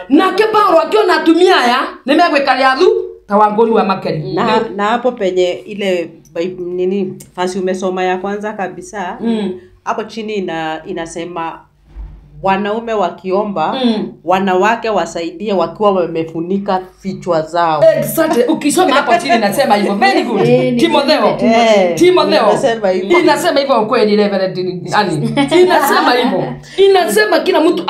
Nake Paulo akiona atumia aya nĩ megwĩkaria thu ta Wangũri wa Makeri. Na hapo penye ile nini fasi umesoma ya kwanza kabisa, hapo chini inasema wanaume wakiomba, wanawake wasaidie wakiwa wamefunika vichwa zao. Exactly. Ukisoma hapo chini inasema hivyo. Very good. Timotheo. Timotheo. Inasema hivyo. Inasema hivyo kweli Reverend Annie. Inasema hivyo. Inasema kila mtu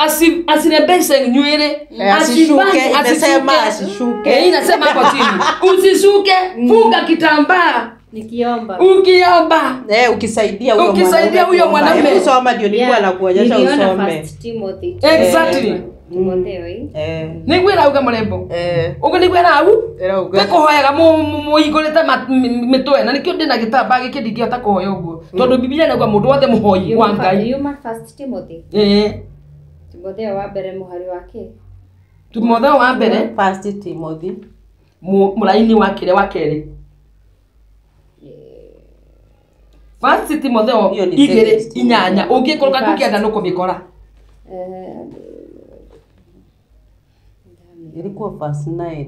asirembeshe nywele, asishuke, inasema asishuke. Inasema hapo chini. Usishuke, funga kitambaa. Nikiomba. Ukiomba. Ukisaidia huyo mwanaume. Ukisaidia huyo mwanaume. Usoma ndio nilikuwa nakuonyesha usome. First Timothy. Exactly. Timotheo. Nĩguo ĩrauga mũrembo. Ũguo nĩguo ĩrau? Ĩrauga. Nĩkũhoyaga mũhingũrĩte mĩtwe na nĩkĩo ndĩna gĩtambaa gĩkĩ ndingĩhota kũhoya ũguo. Tondũ Biblia inauga mũndũ wothe mũhoi wa Ngai. Yuma First Timothy. Timotheo wa mbere mũhari wa kĩ? Timotheo wa mbere. First Timothy. Mũraini wa kĩrĩa wa kerĩ. First Timotheo 2:8 ũngĩkũrũka tũkĩenda nũkũmĩkora. Ilikuwa verse 9.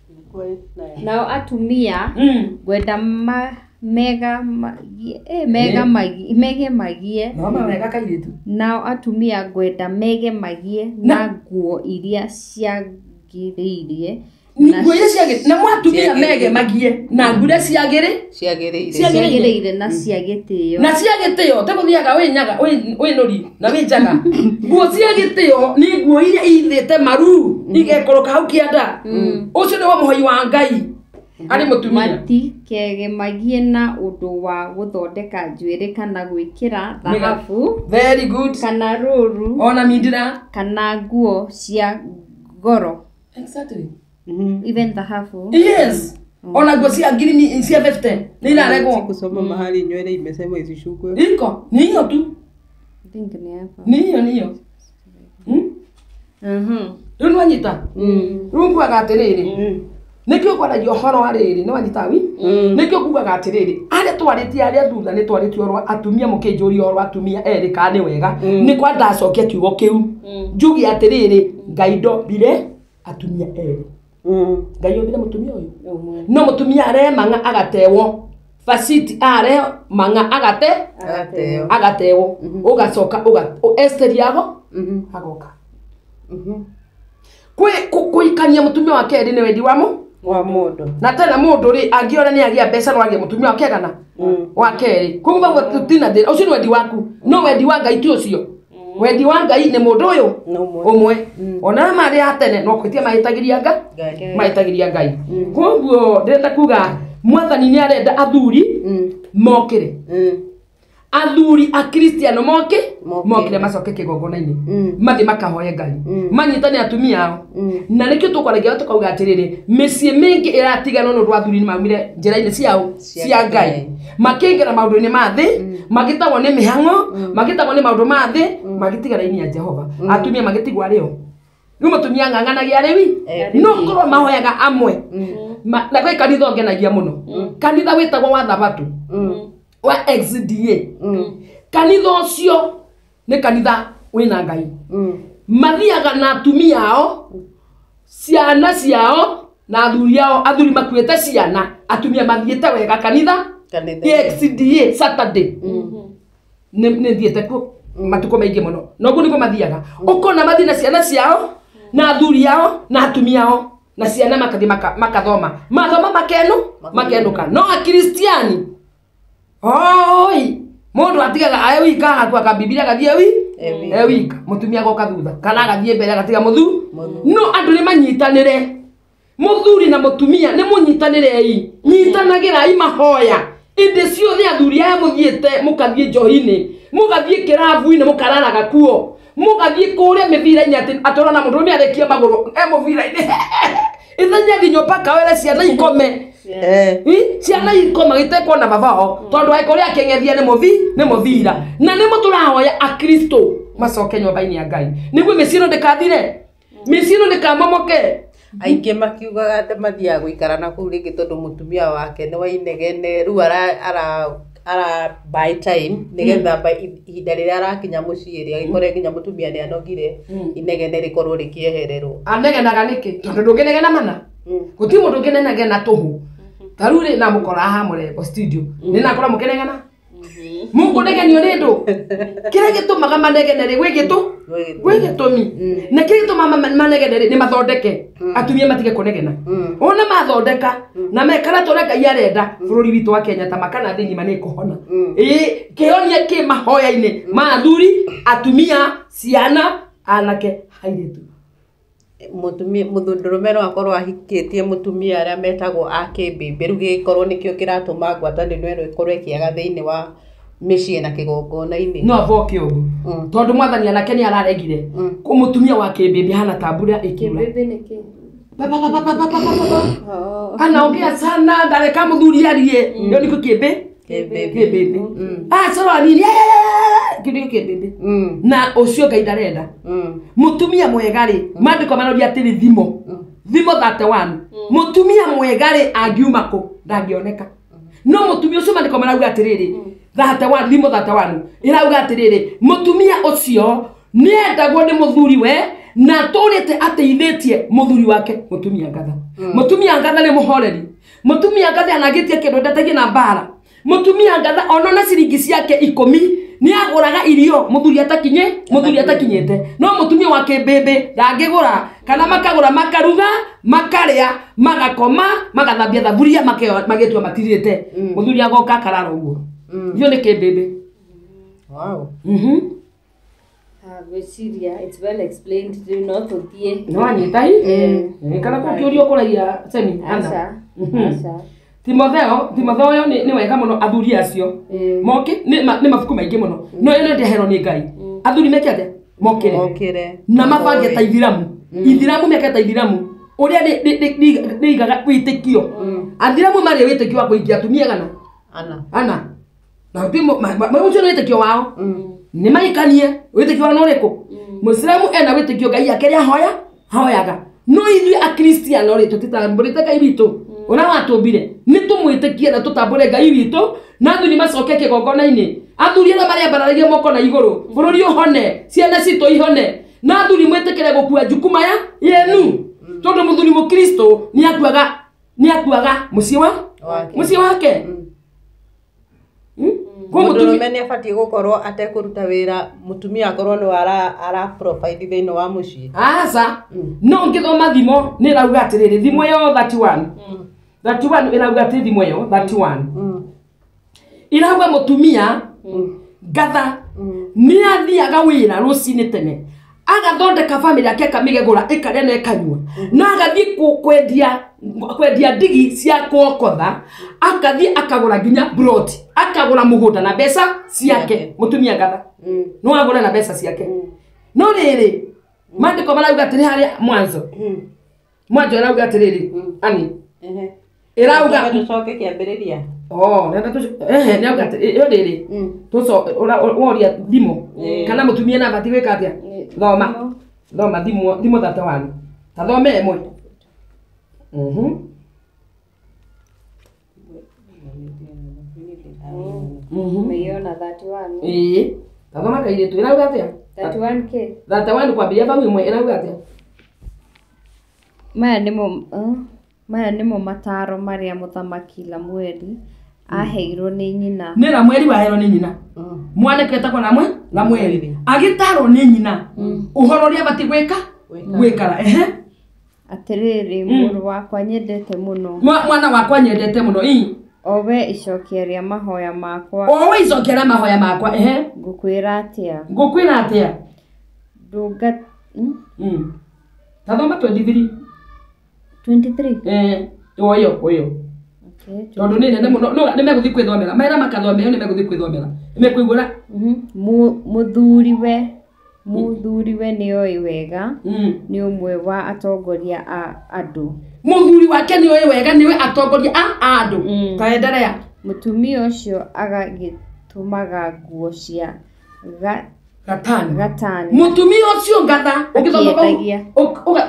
Ilikuwa 9. Nao atumia ngwenda megemagie. Nao atumia ngwenda megemagie na nguo iria ciagĩrĩire. Nguo iria ciagĩrĩire. Na mwatumia megemagie na nguo iria ciagĩrĩire na cia gĩtĩo. Na cia gĩtĩo te gũthiaga wĩ nyaga wĩ nũri na wĩ njaga. Nguo cia gĩtĩo nĩ nguo iria ithĩte maru igekũrũka hau kĩanda. Ũcio nĩwe mũhoi wa Ngai arĩ mũtumia. Matikegemagie na ũndũ wa gũthondeka njuĩrĩ kana gwĩkĩra thahabu. Very good. Kana rũru. Ona mindira. Kana nguo cia goro. Exactly. Even thahabu. Yes. Ona nguo cia ngiri cia 50 nĩ iraregwo. Kusoma mahali nywele imesema isishukwe. Iko, ni hiyo tu. Think ni hapa. Ni hiyo ni hiyo. Rĩu nĩwanyita? Rĩu ngugaga atĩrĩrĩ. Nĩkĩo ngwaragia ũhoro wa rĩrĩ, nĩwanyita wi? Nĩkĩo ngugaga atĩrĩrĩ, arĩa twarĩtie arĩa thutha nĩ twarĩtie ũhoro wa atumia mũkĩnjũria ũhoro wa atumia erĩ kana nĩ wega. Nĩ kwa ndacokia kiugo kĩu. Njuge atĩrĩrĩ, Ngai ndombire atumia erĩ. Ngai ombire mũtumia ũyũ. No mũtumia aremang'a agatewo. Faciti aremang'a agatewo. Ũgacoka Esther yago agoka. Kũikania mũtumia wa kerĩ nĩ wendi wa mũndũ. Na tena mũndũ rĩ angĩona nĩ agĩa mbeca no agĩe mũtumia wa kegana wa kerĩ. Koguo bau tũtina thĩna. Ũcio nĩ wendi waku. No wendi wa Ngai ti ũcio. Wendi wa Ngai nĩ mũndũ ũyũ ũmwe. Ona marĩ a tene no kwĩtia mahĩtagĩria Ngai. Mahĩtagĩria Ngai. Koguo ndĩrenda kuga Mwathani nĩ arenda athuri mokĩre. Athuri a Kristiano mokĩre macoke kĩgongona-inĩ. Mathiĩ makahoe Ngai. Manyitane atumia ao. Na nĩkĩo tũkwaragia tũkauga atĩrĩrĩ, mĩciĩ mĩingĩ ĩratiganwo nĩ ũndũ wa athuri nĩ maumire njĩra-inĩ ciao cia Ngai. Makĩingĩra maũndũ-inĩ ma thĩ, magĩtagwo nĩ mĩhang'o, magĩtagwo nĩ maũndũ ma thĩ, magĩtiga raini ya Jehova. Atumia magĩtigwo arĩ o. Rĩu mũtumia ng'ang'anagia arĩ wi. No korwo mahoyaga amwe. Na gwĩ kanitha ũngenagia mũno. Kanitha wĩtagwo wa Thabatũ. Wa XDA. Kanitha ũcio Nĩ kanitha wĩna Ngai. Mathiaga na atumia ao, ciana ciao na athuri ao, athuri makuĩte ciana, atumia mathiĩte wega kanitha. EXCDA Saturday. Nĩ thiĩte kuo matukũ maingĩ mũno. Na ũguo nĩguo mathiaga. Ũkona mathiĩ na ciana ciao na athuri ao na atumia ao na ciana makathiĩ makathoma. Mathoma makenũka. No akristiani oi mũndũ atigaga ae wika agatua kabibilia agathiĩ e wika mũtumia agoka thutha kana agathiĩ mbere agatiga mũthu. No andũ nĩ manyitanĩre, mũthuri na mũtumia nĩ mũnyitanĩrei, nyitanagĩrai mahoya ĩndĩ ciothe. Athuri aya mũthiĩte mũkathiĩ njohi-inĩ, mũgathiĩ kĩrabu-inĩ, mũkararaga kuo, mũgathiĩ kũrĩa mĩbira-inĩ atĩ atũrona mũndũrũme arekia magũrũ e mũbira-inĩ ithenya nginya mpaka were ciana ikome. Ciana ikoma gĩtekwo baba o tondũ angĩkorwo akĩng'ethia nĩ mũbira. Na nĩ mũtũrahoya akristo macoke nyũmba-inĩ ya Ngai nĩguo mĩciĩ ĩno ndĩkathire, mĩciĩ ĩno ndĩkamomoke. Aingĩ makiugaga atĩ mathiaga gũikara na kũu rĩngĩ tondũ mũtumia wake nĩ wainegene, rĩu ara buy time nĩgetha ihinda rĩrĩa arakinya mũciĩ rĩ agĩkore nginya mũtumia nĩ anogire, inegene rĩkorwo rĩkĩehererwo. Anegenaga nĩkĩ? Tondũ ndũngĩnegena mana. Gũtirĩ mũndũ ũngĩnegena tũhũ. Ta rĩu rĩ namũkora haha mũrembo studio nĩ nakora mũkĩnegena. Mũkũnegenio nĩ ndũ. Kĩrĩa gĩtũmaga manegene rĩ gwĩ gĩtũmi. Na kĩrĩa gĩtũmaga manegene rĩ nĩ mathondeke. Atumia matige kũnegena. Ona mathondeka na mekara ta ũrĩa Ngai arenda bũrũri witũ wa Kenya ta makana thĩ ng'ima nĩ ĩkũhona. Ĩĩ kĩhonia kĩ mahoya-inĩ ma athuri, atumia, ciana, anake, airĩtu. Mũtumia mũndũrũme no akorwo ahikĩtie mũtumia arĩa metagwo a kĩmbĩmbĩ, rĩu gĩgĩkorwo nĩkĩo kĩratũma ngwatanĩro ĩno ĩkorwo ĩkĩaga thĩinĩ wa mĩciĩ na kĩgongona-inĩ. No aboke ũguo tondũ mwathani anake nĩ araregire mũtumia wa kĩmbĩmbĩ hana ta mbura ĩkiura. Kĩmbĩmbĩ nĩ kĩ? Anaongea sana ndareka mũthuri arie. Ndio niko kĩmbĩ kĩmbĩmbĩ. Coro nini kĩu nĩkĩo kĩmbĩmbĩ. Na ũcio Ngai ndarenda. Mũtumia mwega rĩ, maandĩko maroria atĩrĩ thimo 31 mũtumia mwega rĩ angiuma kũ ndangĩoneka. No mũtumia ũcio maandĩko marauga atĩrĩrĩ 31 thimo 31 ĩrauga atĩrĩrĩ mũtumia ũcio nĩendagwo nĩ mũthuri we na atũrĩte ateithĩtie mũthuri wake mũtumia ngatha. Mũtumia ngatha nĩ mũhoreri. Mũtumia ngatha anagĩtie kĩndũ ndatagie na mbara. Mũtumia ngatha ona na ciringi ciake 10 nĩ agũraga irio mũthuri atakinyĩte. No mũtumia wa kĩmbĩmbĩ ndangĩgũra, kana makagũra makaruga makarĩa magakoma magathambia thaburia magĩtua matirĩte. Mũthuri agoka akarara ũguo. Iyo nĩ kĩmbĩmbĩ. Wow. Gwĩciria it's well explained rĩu no tũthiĩ. No anyita hi? Kana kũkĩũria ũkũragia Semi Aca. Aca. Timotheo nĩ wega mũno athuri acio. Moke nĩ mabuku maingĩ mũno. No ĩno ndĩaherwo nĩ Ngai. Athuri meke atĩa? Mokĩre. Na mabange ta ithiramu. Ithiramu meke ta ithiramu. Ũrĩa nĩ igaga wĩtĩkio. Athiramu marĩ wĩtĩkio wa kũhikia atumia gana? Ana. Na ũcio nĩ wĩtĩkio wao. Nĩ maikanie wĩtĩkio wao nĩ ũrĩkũ? Mũislamu ena wĩtĩkio Ngai ake rĩa ahoyaga. No ithuĩ akristiano rĩ tũtitambũrĩte Ngai witũ ũrĩa watũmbire, nĩ tũmwĩtĩkie na tũtambũre Ngai witũ, na athuri macoke kĩgongona-inĩ. Athuri arĩa marĩambararagia moko na igũrũ, bũrũri ũhone, ciana citũ ihone, na athuri mwĩtĩkĩre gũkua njukuma ya yenu. Tondũ mũthuri mũkristo nĩ akuaga mũciĩ wake. Mũndũrũme nĩ abatiĩ gũkorwo atekũruta wĩra, mũtumia akorwo nĩ ara provide thĩinĩ wa mũciĩ. Aca. No ngĩthoma thimo nĩ ĩrauga atĩrĩrĩ, thimo ĩyo 31. 31 ĩrauga atĩ thimo ĩyo 31. Ĩrauga mũtumia ngatha nĩ athiaga wĩra rũcinĩ tene, agathondeka family yake akamĩgegũra ĩkarĩa na ĩkanyua, na agathiĩ kwendia ndigi cia kuokotha, akathiĩ akagũra nginya plot, akagũra mũgũnda na mbeca ciake. Mũtumia ngatha no agũre na mbeca ciake. No rĩrĩ maandĩko marauga atĩrĩ harĩa mwanzo ĩrauga atĩrĩrĩ ani ĩrauga tũcoke kĩambĩrĩria. Nĩauga atĩ ĩyo rĩrĩ woria thimo kana mũtumia na abatiĩ gwĩka atĩa? Thoma thimo 31. Ta thome ĩmwe. Umeiona 31. Ĩĩ, Tathoma kairĩtu ĩrauga atĩa? 31K. 31 kwambĩrĩria bau ĩmwe ĩrauga atĩa? Maya nĩmo mataro marĩa mũthamaki Lamueli aheirwo nĩ nyina. Nĩ Lamueli waheirwo nĩ nyina. Mwanake etagwo Lamueli. Agĩtarwo nĩ nyina ũhoro ũrĩa abatiĩ gwĩka gwĩkara. Ehe. Atĩrĩrĩ, mũrũ wakwa nyendete mũno. Mwana wakwa nyendete mũno. O we icokia rĩa mahoya makwa. O we icokia rĩa mahoya makwa. Ehe. Ngũkwĩra atĩa? Ngũkwĩra atĩa? Ndunga. Tathoma 23. 23. Ũyũ. Tondũ nĩ nene mũno, nĩ megũthiĩ kwĩthomera. Mera makathome ĩyo nĩ megũthiĩ kwĩthomera. Nĩ mekũigũra. Mũthuriwe nĩoĩ wega, nĩ ũmwe wa atongoria a andũ. Mũthuri wake nĩoĩ wega nĩwe atongoria a andũ. Ta endelea. Mũtumia ũcio agagĩtumaga nguo cia gatani. Gatani. Mũtumia ũcio ngatha ũgĩthoma bau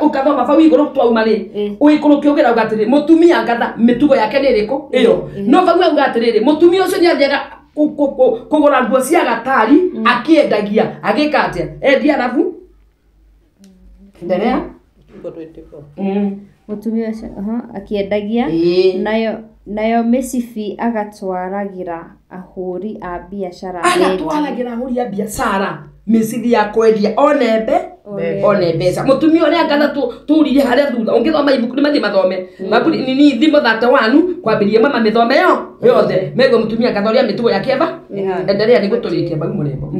ũkathoma bau igũrũ twauma rĩ ũikũrũke ũgĩrauga atĩrĩ mũtumia ngatha mĩtugo yake nĩ ĩrĩkũ ĩyo no bau auga atĩrĩrĩ mũtumia ũcio nĩathiaga kũgũra nguo cia gatari akĩendagia agĩka atĩa endia arabu endelea. Mũtumia ũcio akĩendagia nayo mĩcibi agatwaragĩra ahũri a biacara. Agatwaragĩra ahũri a biacara mĩcibi ya kwendia one one mbeca. Mũtumia ũrĩa ngatha tũririe harĩa thutha ũngĩthoma ibuku nĩ mathiĩ mathome Thaburi nini thimo 31 kwambĩrĩria mama mĩthome yo yothe megue mũtumia ngatha ũrĩa mĩtugo yake eba. Endelea nĩguo tũrĩkie bau mũrembo.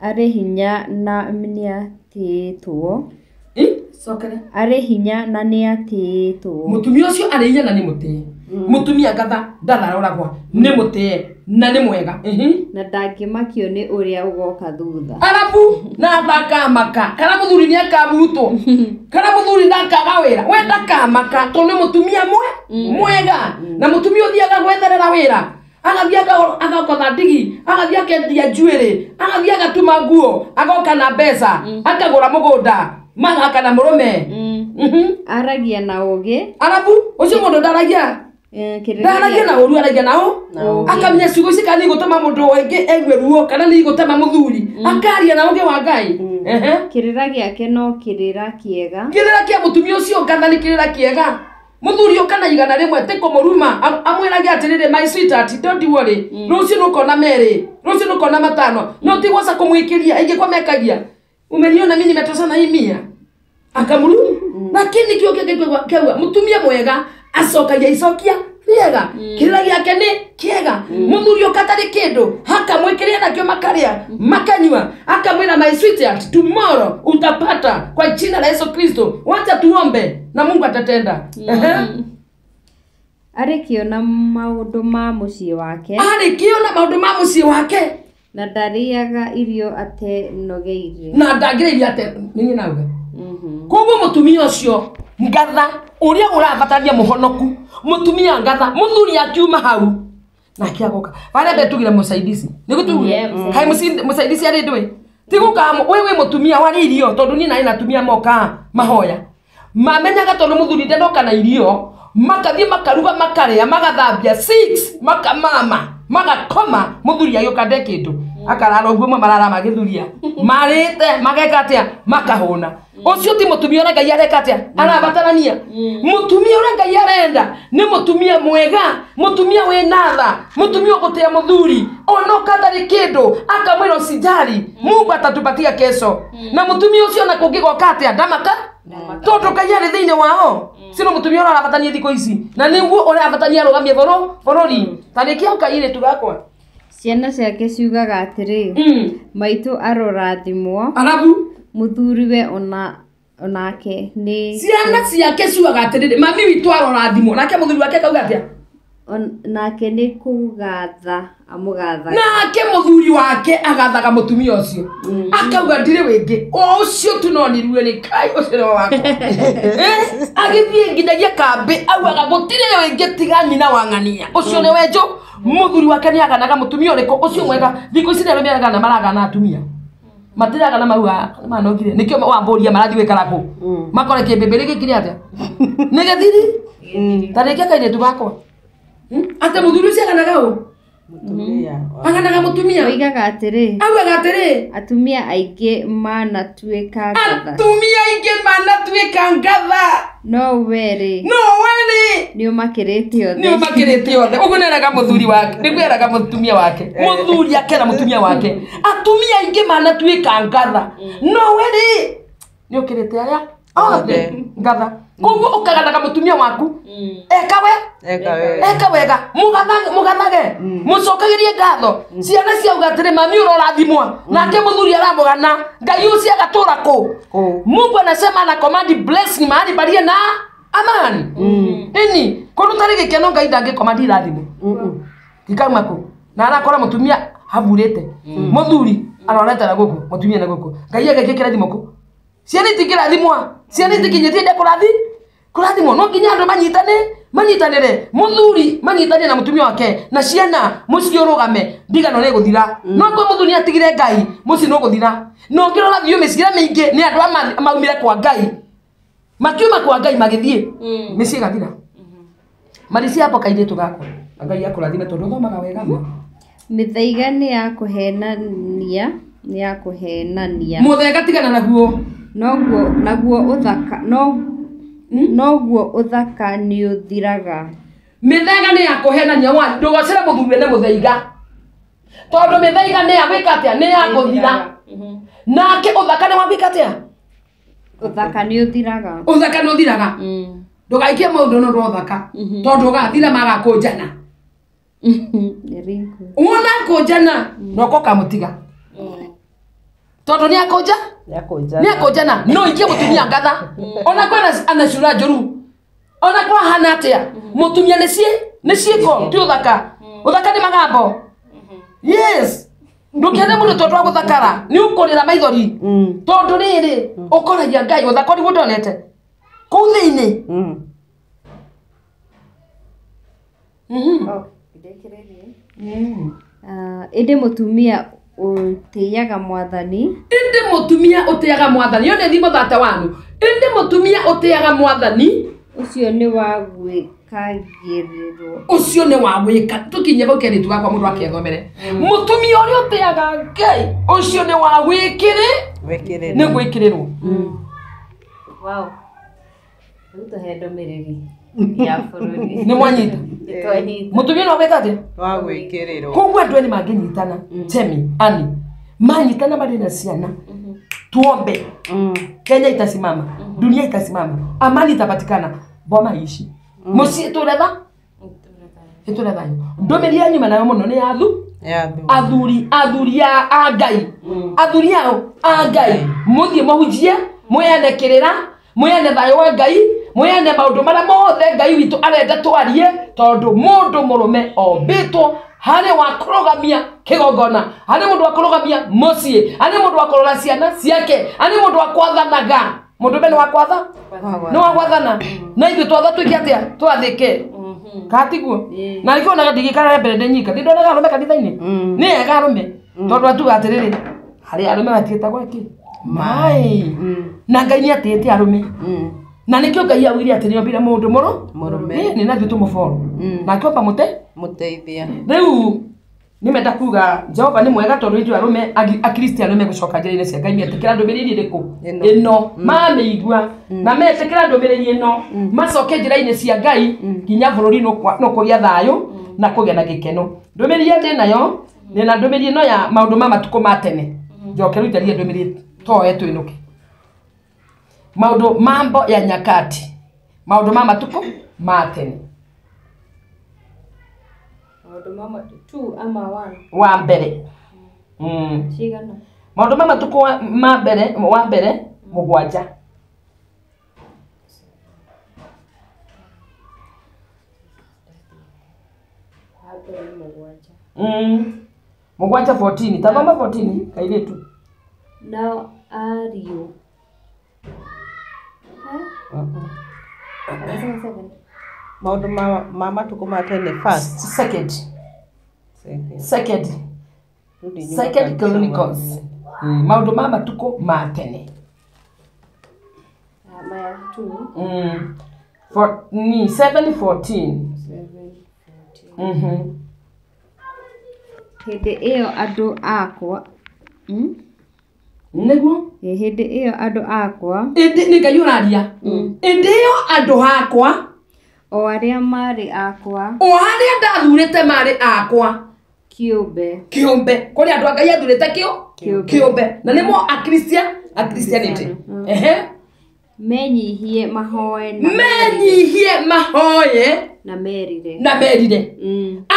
Arĩ hinya na nĩatĩĩtwo. Cokere. Arĩ hinya na nĩatĩĩtwo. Mũtumia ũcio arĩ hinya na nĩ mũtĩe. Mũtumia ngatha ndatharũragwo nĩ mũtĩe na nĩ mwega. Na ndangĩmakio nĩ ũrĩa ũgoka thutha. Arabu na ndakamaka kana mũthuri nĩakabutwo kana mũthuri ndakaga wĩra we ndakamaka tondũ nĩ mũtumia mwega na mũtumia ũthiaga gwetherera wĩra agathiĩ agakotha ndigi agathiĩ akendia njuĩrĩ agathiĩ agatuma nguo agoka na mbeca akagũra mũgũnda magaka na mũrũme. Aragia na ũgĩ. Arabu ũcio mũndũ ndaragia ndaragia na ũru aragia na ũ akamenya ciugo ici kana nĩ igũtũma mũndũ ũngĩ aigue ruo kana nĩ igũtũma mũthuri akaria na ũgĩ wa Ngai. Kĩrĩra gĩake no kĩrĩra kĩega. Kĩrĩra kĩa mũtumia ũcio ngatha nĩ kĩrĩra kĩega. Mũthuri ũka na 100 ti kũmũruma amwĩrage atĩrĩrĩ my sweetheart don't worry rũciũ nũkona merĩ rũciũ nũkona matano no ti gwaca kũmwĩkĩria aingĩ kwa mekagia umeniona mimi nimetoshana hii mia akamuru lakini kĩo kĩauga mũtumia mwega acokagia icokia rĩega kĩrĩra gĩake nĩ kĩega. Mũthuri ũka atarĩ kĩndũ akamwĩkĩria nakĩo makarĩa makanyua akamwĩra my sweetheart tomorrow utapata kwa jina la Yesu Kristo wacha tuombe na Mungu atatenda. Arĩ kĩo na maũndũ ma mũciĩ wake. Arĩ kĩo na maũndũ ma mũciĩ wake. Na ndarĩaga irio atenogeire. Na ndangĩrĩa ate nĩ nauga. Koguo mũtumia ũcio ngatha ũrĩa ũrabatania mũhonoku mũtumia ngatha mũthuri akiuma hau nake agoka barĩa mbetugire mũsaidizi nĩguo tugire kai mũsaidizi arĩ ndũĩ ti gũka we wĩ mũtumia warĩ irio tondũ niĩ narĩ na atumia moka mahoya mamenyaga tondũ mũthuri ndenoka na irio makathiĩ makaruga makarĩa magathambia 6 makamama magakoma mũthuri agĩũka nde kĩndũ akarara ũguo mwe marara magĩthuria marĩte mageka atĩa makahũna. Ũcio ti mũtumia ũrĩa Ngai areka atĩa arabatarania. Mũtumia ũrĩa Ngai arenda nĩ mũtumia mwega mũtumia wĩna tha mũtumia ũgũtĩa mũthuri onoka ndarĩ kĩndũ akamwĩra usijali Mungu atatupatia kesho. Na mũtumia ũcio ona kũngĩgoka atĩa ndamaka tondũ Ngai arĩ thĩinĩ wao. Sino mũtumia ũrĩa arabatania thikũ ici na nĩguo ũrabatania arũgamie bũrũri ta nĩkĩo kairĩtu gakwa. Ciana ciake ciugaga atĩrĩ maitũ arorathimwo arabu mũthuriwe onake nĩ ciana ciake ciugaga atĩrĩrĩ mami witũ arorathimwo nake mũthuri wake akauga atĩa nake nĩ kũgatha amũgathaga nake mũthuri wake agathaga mũtumia ũcio akauga ndirĩ wĩngĩ o ũcio tu no nirue nĩ Ngai ũcio nĩwe wakwa. Agĩthiĩ nginyagia kambĩ augaga gũtirĩ wĩngĩ tiga nyina wa ng'ania ũcio nĩwe njũ. Mũthuri wake nĩaganaga mũtumia ũrĩkũ ũcio mwega thikũ ici nĩ arũme aragana maragana atumia matiragana mauga manogire nĩkĩo wambũria marathiĩ gwĩkara kũ makore kĩmbĩmbĩrĩ gĩkĩ nĩ atĩa nĩ gĩthiri ta rĩngĩ kairĩtu gakwa atĩ mũthuri ũcio aganaga ũ Mũtumia. Aganaga mũtumia. Oigaga atĩrĩ. Augaga atĩrĩ. Atumia aingĩ manatuĩka ngatha. Atumia aingĩ manatuĩka ngatha. No we rĩ. No we rĩ. Nĩ ũmakĩrĩte othe. Nĩ ũmakĩrĩte othe. Ũguo nĩeraga mũthuri wake. Nĩguo eraga mũtumia wake. Mũthuri akera mũtumia wake. Atumia aingĩ manatuĩka ngatha. No we rĩ. Nĩ ũkĩrĩte arĩa othe ngatha. Koguo ũkaganaga mũtumia waku. Eka we. Eka wega. Mũgathage. Mũcokagĩrie ngatho. Ciana ciauga atĩrĩ mami ũrorathimwa. Nake mũthuri aramũgana. Ngai ũcio agatũra kũ? Mungu anasema ana command blessing mahali palie na amani. Ĩni, kũndũ tarĩ gĩkeno Ngai ndangĩcommand irathimo. Gĩkauma kũ? Na arakora mũtumia haburĩte. Mũthuri arorete na gũkũ, mũtumia na gũkũ. Ngai agekĩra kĩrathimo kũ? Ciana itingĩrathimwa. Ciana itikinyĩtie ndĩa kũrathimwo. No nginya andũ manyitanĩre. Mũthuri manyitane na mũtumia wake na ciana mũciĩ ũrũgame ndigano nĩ gũthira. No kwĩ mũthuri atigire Ngai mũciĩ nĩ ũgũthira. Na ũngĩrora biũ mĩciĩ ĩrĩa mĩingĩ nĩ andũ maumire kwa Ngai. Makiuma kwa Ngai magĩthiĩ mĩciĩ ĩgathira. Marĩcia hapo kairĩtu gakwa. Ngai akũrathime tondũ ũthomaga wega ma. Mĩthaiga nĩ ya kũhenania, nĩ ya kũhenania. Mũthaiga tigana naguo. Noguo ũthaka nĩũthiraga. Mĩthaiga nĩ ya kũhenania wa ndũgocere mũthuri wene mũthaiga. Tondũ mĩthaiga nĩ ya gwĩka atĩa? Nĩ ya gũthira. Nake ũthaka nĩ wa gwĩka atĩa? Ũthaka nĩũthiraga. Ũthaka nĩũthiraga. Ndũgaikie maũndũ no ũthaka. Tondũ ũgathira magakũnjana. Wona kũnjana noko kamũtiga. Tondũ nĩ akũnja? Nĩ akũnjana. No ikie mũtumia ngatha. Ona kwĩna anacura njũru. Ona kwahana atĩa? Mũtumia nĩ ciĩko ti ũthaka. Ũthaka nĩ magambo. Yes. Ndũkĩende mũndũ tondũ wa gũthakara. Nĩ ũkũrĩra maithori. Tondũ rĩrĩ ũkoragia Ngai ũthaka ũrĩguo ndonete. Kũu thĩinĩ. Ĩndĩ mũtumia ũtĩaga mwathani. Ĩndĩ mũtumia ũtĩaga mwathani. Ĩyo nĩ thimo 31. Ĩndĩ mũtumia ũtĩaga mwathani. Ũcio nĩ wa gwĩkagĩrĩrwo. Ũcio nĩ wa gwĩka. Tũkinye hau kairĩtu gakwa mũndũ akethomere. Mũtumia ũrĩa ũtĩaga Ngai ũcio nĩ wa gwĩkĩrĩ. Nĩ gwĩkĩrĩrwo. Wow. Rĩu tũhe ndũmĩrĩri ya bũrũri. Nĩ mwanyita. Mũtumia no gwĩka atĩa? Wa gwĩkĩrĩrwo. Koguo andũ ene mangĩnyitana, Temi, Ani, manyitana marĩ na ciana, tuombe. Kenya itasimama, dunia itasimama, amani itapatikana, boma ici. Mũciĩ tũretha? Ĩtũre thayũ. Ndũmĩrĩri ya nyuma nayo mũno nĩ ya athuri, athuri a Ngai. Athuri ao a Ngai. Mũthiĩ mũhunjie, mwĩane kĩrĩra, mwĩane thayũ wa Ngai, mwĩane maũndũ marĩa mothe Ngai witũ arenda twarie, tondũ mũndũ mũrũme ombĩtwo harĩ wa kũrũgamia kĩgongona, harĩ mũndũ wa kũrũgamia mũciĩ, harĩ mũndũ wa kũrora ciana ciake, harĩ mũndũ wa kwathanaga. Mũndũ ũme nĩ wa kwatha? Nĩ wa gwathana. Na ithuĩ twatha twĩke atĩa? Twathĩke. Kana tiguo? Na nĩkĩo onaga ndigĩikara mbere ndĩ nyika. Nĩndonaga arũme kanitha-inĩ. Nĩ ega arũme. Tondũ atuga atĩrĩrĩ, harĩ arũme matiĩtagwo kĩ? Maĩ. Na Ngai nĩ atĩĩte arũme. Na nĩkĩo Ngai augire atĩ nĩombire mũndũ mũrũme. Nĩ na ithuĩ tũmũboro. Nake omba mũteithia. Rĩu nĩmenda kuga Jehova nĩ mwega tondũ ithuĩ arũme akristiano megũcoka njĩra-inĩ cia Ngai metĩkĩra ndũmĩrĩri ĩrĩkũ? Ĩno. Mamĩigua na metĩkĩra ndũmĩrĩri ĩno macoke njĩra-inĩ cia Ngai nginya bũrũri nũkũgĩa thayũ na kũgĩa na gĩkeno. Ndũmĩrĩri ĩrĩa ndĩ nayo nĩ na ndũmĩrĩri ĩno ya maũndũ ma matukũ ma tene. Njoke rĩu njarie ndũmĩrĩri toe twĩnũke. Maũndũ mambo ya nyakati. Maũndũ ma matukũ ma tene. Maũndũ ma matukũ ama 1. Wa mbere. Cigana? Maũndũ ma matukũ ma mbere, wa mbere 7. 7 14. Tathoma 14 kairĩtu. Nao ariũ. Maũndũ ma matukũ ma tene first. Second. Second Chronicles. Maũndũ ma matukũ ma tene. Maya 2. 7:14. Hĩndĩ ĩyo andũ akwa Nĩguo. Hĩndĩ ĩyo andũ akwa Ĩndĩ nĩ Ngai ũraria. Ĩndĩ ĩyo andũ akwa o arĩa marĩ akwa o harĩa ndathurĩte marĩ akwa kĩũmbe kĩũmbe kũrĩ andũ a Ngai athurĩte kĩũmbe na nĩmo akristianity. Ehe. Menyihie mahoe na Menyihie mahoye na merire. Na merire.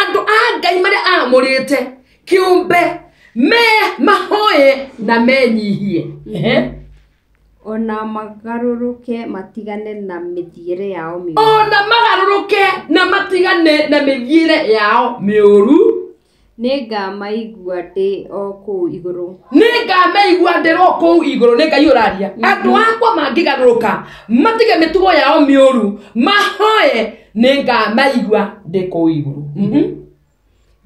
Andũ a Ngai marĩa aamũrĩte kĩũmbe me mahoye na menyihie. Ehe. Ona magarũrũke matigane na mĩthiĩre yao mĩũru. Ona magarũrũke na matigane na mĩthiĩre yao mĩũru. Nĩngamaigua ndĩ o kũu igũrũ. Nĩngamaigua ndĩ o kũu igũrũ. Nĩ Ngai ũraria. Andũ akwa mangĩgarũrũka matige mĩtugo yao mĩũru mahoye, nĩngamaigua ndĩ kũu igũrũ.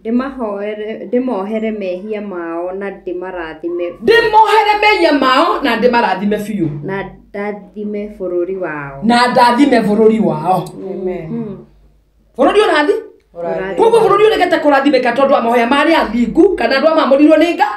Ndĩmohere mehia mao na ndĩmarathime. Ndĩmohere mehia mao na ndĩmarathime biũ. Na ndathime bũrũri wao. Na ndathime bũrũri wao. Amen. Bũrũri ũrathi? Koguo bũrũri ũregete kũrathimĩka tondũ wa mahoya marĩa athingu kana andũ amamũrirwo nĩ Ngai.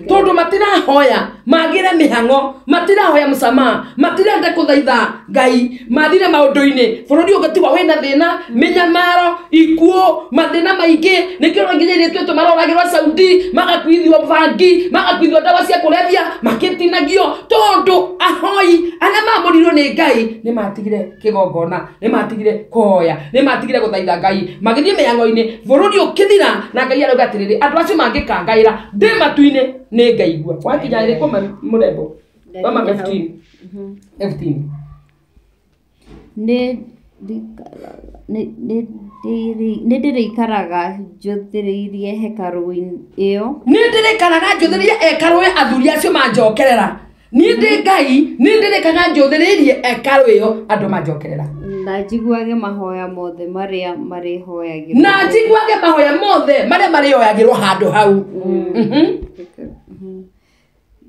Tondũ matirahoya magĩre mĩhang'o, matirahoya msamaha, matirenda kũthaitha Ngai, mathire maũndũ-inĩ. Bũrũri ũngĩtigwo wĩna thĩna, mĩnyamaro, ikuũ, mathĩna maingĩ. Nĩkĩo nginya airĩtu aitũ maroragĩrwo Saudi, magakuithio bangi, magakuithio ndawa cia kũrebia, makĩtinagio tondũ ahoi arĩa mamũrirwo nĩ Ngai nĩmatigire kĩgongona, nĩmatigire kũhoya, nĩmatigire gũthaitha Ngai, magĩthiĩ mĩhang'o-inĩ, bũrũri ũkĩthira. Na Ngai arauga atĩrĩrĩ, andũ acio mangĩkangaĩra ndĩ matu-inĩ nĩngaigua. Wakinya ĩrĩkũ mũrembo? Thoma 15. 15. Nĩndĩrĩikaraga njũthĩrĩirie hekarũ ĩyo. Nĩndĩrĩikaraga njũthĩrĩirie hekarũ ĩyo athuri acio manjokerera. Niĩ ndĩ Ngai, nĩndĩrĩikaraga njũthĩrĩirie hekarũ ĩyo andũ manjokerera. Na njiguage mahoya mothe marĩa marĩhoyagĩrwo. Na njiguage mahoya mothe marĩa marĩhoyagĩrwo handũ hau.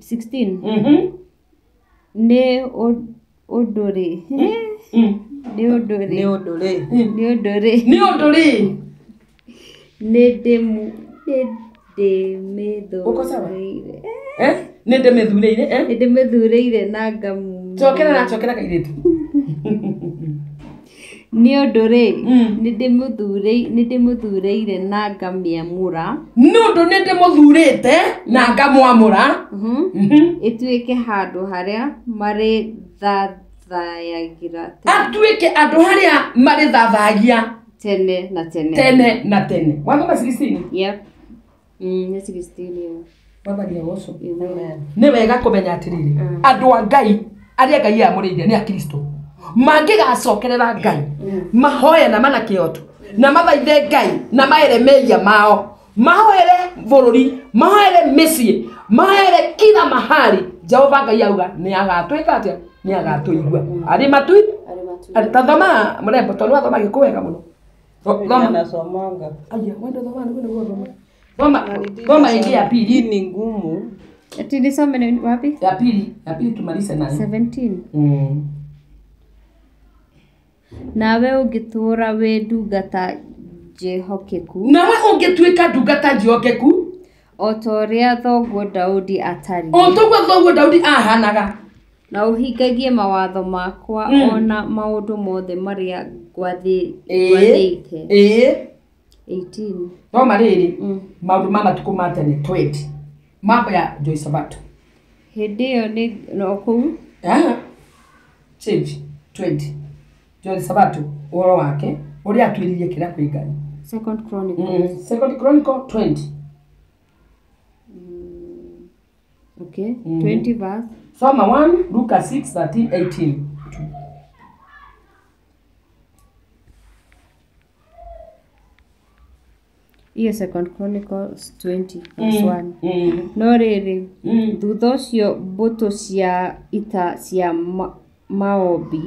16. Nĩ ũndũ rĩ. Nĩ ũndũ rĩ. Nĩ ũndũ rĩ. Nĩ ũndũ rĩ. Nĩ ũndũ rĩ. Uko sawa? Nĩndĩmĩthurĩire. Nĩ ndĩmĩthurĩire. Nĩndĩmĩthurĩire na ngamu. Cokerera, cokera kairĩtu. Nĩ ũndũ rĩ, nĩndĩmũthurĩire na ngamĩamũra. Nĩ ũndũ nĩndĩmũthurĩte na ngamwamũra. Ĩtuĩke handũ harĩa marĩthathayagĩra. Atuĩke andũ harĩa marĩthathayagia tene na tene. Tene na tene. Wathoma 16? Yep. Nĩ 16 ĩyo. Wathani ũcio. Nĩ wega kũmenya atĩrĩrĩ, andũ a Ngai arĩa Ngai amũrĩire nĩ Akristo mangĩgacokerera Ngai mahoye na mana kĩoto na mathaithe Ngai na maere mehia mao, mahoere bũrũri, mahoere mĩciĩ, mahoere kila mahali, Jehova Ngai auga nĩ agatwĩka atĩa? Nĩ agatũigua. Arĩ matui? Ta thoma mũrembo tondũ wathoma Gĩkũyũ wega mũno. Thoma. Nasomanga. Aya, wendo thoma nĩguo nĩguo thoma. Thoma, thoma ĩngĩ ya pili. Hii ni ngumu. Ati nisome ni wapi? Ya pili, ya pili tumalize nayo. 17. Nawe ũngĩtũũra wĩ ndungata njĩhokeku. Nawe ũngĩtuĩka ndungata njĩhokeku. O ta ũrĩa thoguo Daudi atariĩ. O toguo thoguo Daudi ahanaga. Na ũhingagie mawatho makwa ona maũndũ mothe marĩa ngwathĩte. 18. Thoma rĩrĩ, maũndũ ma matukũ ma tene 20. Mambo ya Jehoshaphat. Hĩndĩ ĩyo nĩ no kũu. Change 20. Jehoshaphat ũhoro wake ũrĩa atuĩririe kĩrĩa kwĩ Ngai. Second Chronicles. Second Chronicle 20. Okay. 20 verse. Soma 1 Luka 6 13 18. Iyo Second Chronicles 20 verse 1. No rĩrĩ, thutha ũcio mbũtũ cia ita cia Moabi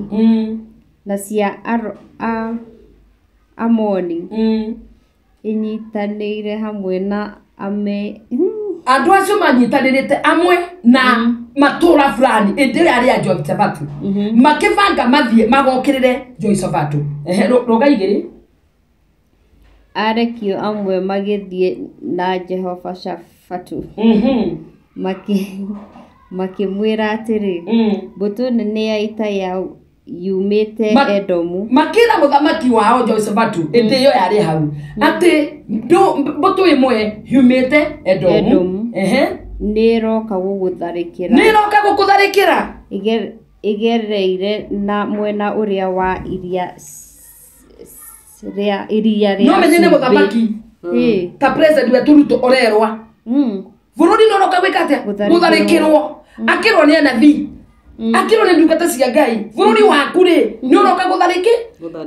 na cia Amoni inyitanĩire hamwe na andũ acio manyitanĩrĩte amwe na matũra fulani ĩndĩ ĩrĩa arĩ a Jehoshaphat makĩbanga mathiĩ magokĩrĩre Jehoshaphat. Rũga igĩrĩ. Arekio amwe magĩthiĩ na Jehoshafatu makĩmwĩra atĩrĩ, mbũtũ nene ya ita yumĩte Edomu. Makĩra mũthamaki wao Jehoshafatu ĩndĩ ĩyo yarĩ hau atĩ mbũtũ ĩmwe yumĩte Edomu nĩĩroka gũgũtharĩkĩra. Nĩĩroka gũkũtharĩkĩra. Ĩgereire na mwena ũrĩa wa iria rĩa No menye nĩ mũthamaki ta president wetu Ruto ũrerwa bũrũri nĩ ũroka gwĩka atĩa? Gũtharĩkĩrwo. Akĩrwo nĩ anabii, akĩrwo nĩ ndungata cia Ngai, bũrũri waku rĩ nĩ ũroka gũtharĩkĩ.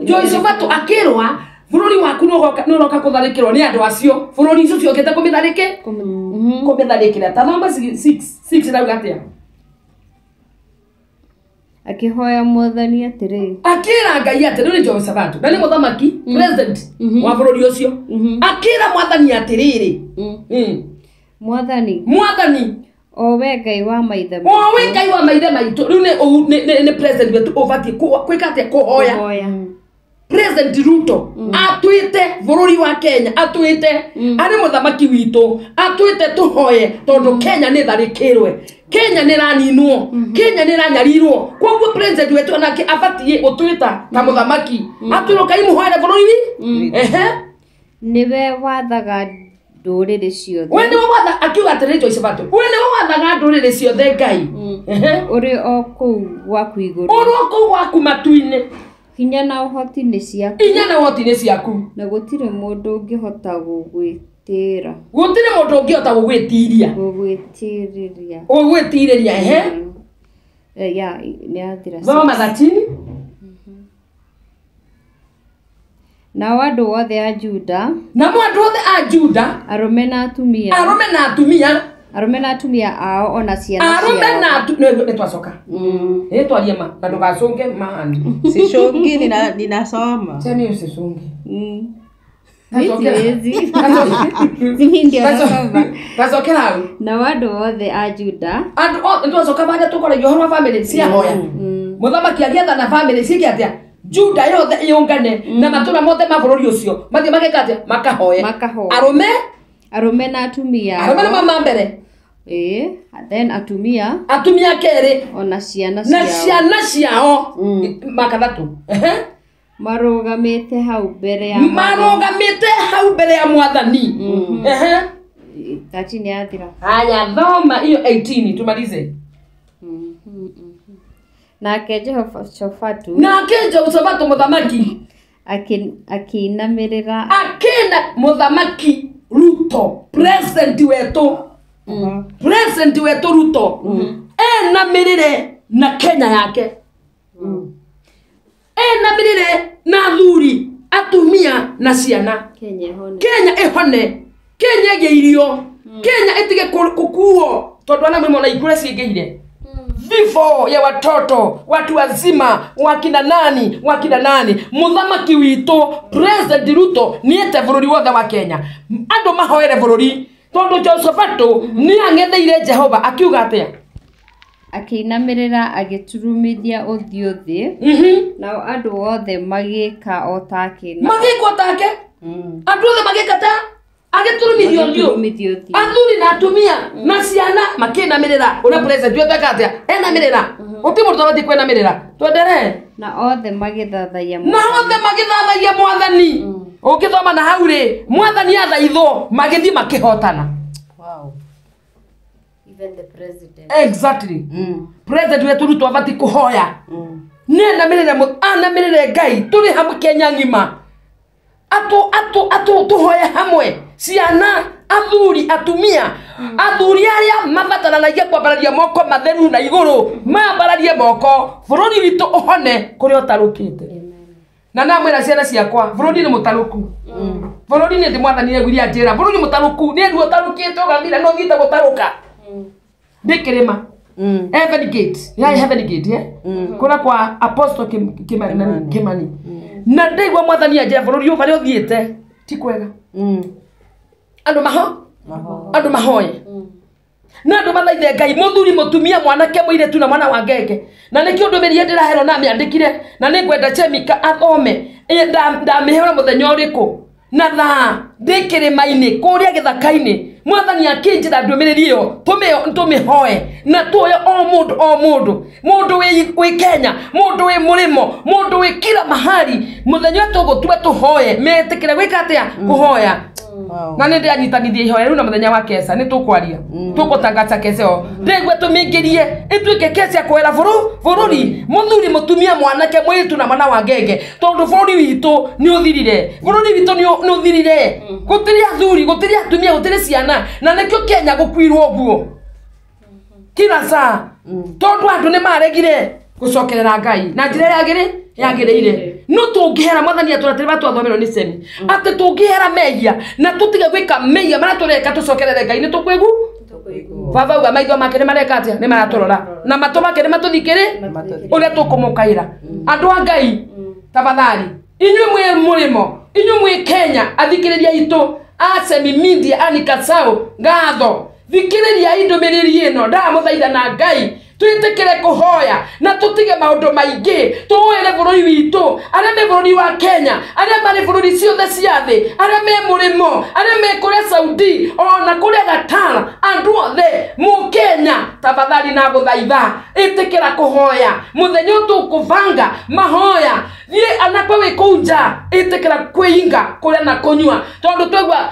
Jehoshafatu akĩrwa bũrũri waku nĩ ũroka gũtharĩkĩrwo nĩ andũ acio, bũrũri icio ciokĩte kũmĩtharĩkĩra. Ta thoma 6 ĩrauga atĩa? Akĩhoya Mwathani atĩrĩ, akĩra Ngai atĩrĩ, nĩ Jehoshafatu na nĩ mũthamaki president wa bũrũri ũcio, akĩra Mwathani atĩrĩrĩ, Mwathani, Mwathani o we Ngai wa maithe maitũ, o we Ngai wa maithe maitũ. Rĩu nĩ president wetu ũbatiĩ kwĩka atĩa? Kũhoya. President Ruto atwĩte bũrũri wa Kenya, atwĩte arĩ mũthamaki witũ, atwĩte tũhoye tondũ Kenya nĩ tharĩkĩrwe, Kenya nĩ ĩraninwo, Kenya nĩ ĩranyarirwo. Koguo president wetu onake abatiĩ gũtwĩta ta mũthamaki, atwĩrwo Ngai mũhoere bũrũri wi. Nĩwe wathaga ndũrĩrĩ ciothe. We nĩwe watha, akiuga atĩrĩ Jehoshafatu, we nĩwe wathaga ndũrĩrĩ ciothe Ngai. Ũrĩ o kũu gwaku igũrũ. Ũrĩ o kũu gwaku matu-inĩ. Hinya na ũhoti nĩ ciaku. Hinya na ũhoti nĩ ciaku. Na gũtirĩ mũndũ ũngĩhota gũgwĩtĩra. Gũtirĩ mũndũ ũngĩhota gũgwĩtiria. Gũgwĩtirĩria. Gũgwĩtirĩria, ehe. Ya, nĩ yathira. Thoma 13. Nao andũ othe a Juda. Namo andũ othe a Juda. Arũme na atumia. Arũme na atumia. Arũme na atumia ao ona ciana ciao. Arũme na atumia. Nĩ twacoka. Nĩ twarie ma na ndũgacũnge mahani. Sishongi, ninasoma. Sema usishonge. Siwezi. Mimi ndio nasoma. Tacokera hau. Nao andũ othe a Juda. Andũ othe twacoka baada tũkoragia ũhoro wa family ciahoya. Mũthamaki agĩathana family ciĩke atĩa? Juda yothe ĩyũngane na matũra mothe ma bũrũri ũcio mathiĩ mageka atĩa? Makahoye. Arũme Arũme na atumia. Arũme nĩmo ma mbere. Then atumia. Atumia kerĩ. Ona ciana ciao. Na ciana ciao. Makathatũ. Marũgamĩte hau mbere ya Marũgamĩte hau mbere ya Mwathani. 13 yathira. Haya, thoma hiyo 18 tumalize. Nake Jehoshafatu. Nake Jehoshafatu mũthamaki akĩinamĩrĩra. Akĩna mũthamaki Ruto, president wetu. President wetu Ruto enamĩrĩre na Kenya yake. Enamĩrĩre na athuri, atumia na ciana. Kenya ĩhone. Kenya ĩhone. Kenya ĩgĩe irio. Kenya ĩtige gũkuo tondũ ana mwĩmona ikũre ciĩngĩire. Vifo ya watoto, watu wazima, wakina nani, wakina nani. Mũthamaki witũ President Ruto nĩete bũrũri wothe wa Kenya. Andũ mahoere bũrũri tondũ Jehoshafatu nĩang'etheire Jehova akiuga atĩa? Akĩinamĩrĩra agĩturumithia ũthiũ thĩ. Nao andũ othe magĩka o take. Magĩka o take? Andũ othe magĩka ta agĩturumithia ũthiũ. Athuri na atumia na ciana makĩinamĩrĩra. Ũrĩa president wetũ eka atĩa? Enamĩrĩra. Gũtirĩ mũndũ ũtabatiĩ kwenamĩrĩra. Twenderee. Na othe magĩthathaiya Mwathani. Na othe magĩthathaiya Mwathani. Ũngĩthoma na hau rĩ, Mwathani athaithwo magĩthiĩ makĩhotana. Wow. Even the president. Exactly. President wetu Ruto abatiĩ kũhoya. Nĩenamĩrĩre, anamĩrĩre Ngai tũrĩ hamwe Kenya ng'ima. Atũ tũhoye hamwe. Ciana, athuri, atumia, athuri arĩa mabataranagia kwambararia moko matheru na igũrũ, mambararie moko, bũrũri witũ ũhone kũrĩa ũtarũkĩte. Na namwĩra ciana ciakwa, bũrũri nĩ mũtarũku. Bũrũri nĩ ndĩ Mwathani nĩaiguire anjĩra, bũrũri mũtarũku, nĩ ruo ũtarũkĩte ũgathira no ũthiĩte gũtarũka. Ndĩ kĩrĩma. Heaven Gate. Ya Heaven Gate, eh? Kũrĩa kwa Apostle Kimani. Na ndaigua Mwathani anjĩra bũrũri ũyũ barĩa ũthiĩte ti kwega. Andũ andũ mahoye. Na andũ mathaithe Ngai, mũthuri, mũtumia, mwanake, mũirĩtu na mwana wa ngenge. Na nĩkĩo ndũmĩrĩri ndĩraherwo na mĩandĩkire na nĩngwenda Chemika athome. Ndamĩheora mũthenya ũrĩkũ? Na thaa ndĩ kĩrĩma-inĩ kũrĩa gĩthaka-inĩ mwathani akĩnjĩra ndũmĩrĩri ĩyo tũmĩhoe na tuoye o mũndũ o mũndũ mũndũ wĩ Kenya mũndũ wĩ mũrĩmo mũndũ wĩ kila mahali mũthenya ũyũ tũgũtua tũhoe metĩkĩre gwĩka atĩa kũhoya. Na nĩ ndĩranyitanithia ihoya rĩu na mũthenya wa keca nĩ tũkwaria tũgũtangaca keca ĩyo ndĩgwe tũmĩingĩrie ĩtuĩke keca ya kũhera bũrũri mũthuri mũtumia mwanake mũirĩtu na mwana wa ngenge tondũ bũrũri witũ nĩ ũthirire bũrũri witũ nĩ ũthirire gũtirĩ athuri gũtirĩ atumia gũtirĩ ciana na nĩkĩo Kenya gũkuirwo ũguo kila saa tondũ andũ nĩ maregire gũcokerera Ngai na njĩra ĩrĩa yagĩrĩire no tũngĩhera mwathani atũratĩre batwathomerwo nĩ cemi atĩ tũngĩhera mehia na tũtige gwĩka mehia marĩa tũreka tũcokerere Ngai nĩ tũkwĩgu baba uga maitho make nĩ mareka atĩa nĩ maratũrora na matũ make nĩ matũthikĩrĩ ũrĩa tũkũmũkaĩra andũ a Ngai tafadhali inyuĩ mwĩ mũrĩmo inyuĩ mwĩ Kenya athikĩrĩria itũ a Cemi Media Annie Gachau ngatho thikĩrĩria ndũmĩrĩri ĩno ndamũthaitha na Ngai twĩtĩkĩre kũhoya na tũtige maũndũ maingĩ tũhoere bũrũri witũ arĩa me bũrũri wa Kenya arĩa marĩ bũrũri ciothe cia thĩ arĩa me mũrĩmo arĩa me kũrĩa Saudi ona kũrĩa Qatar andũ othe mũkenya tafadhali na gũthaitha ĩtĩkĩra kũhoya mũthenya ũyũ tũkũbanga mahoya thiĩ anakwe wĩ kũu nja ĩtĩkĩra kwĩinga kũrĩa na kũnyua tondũ twaigua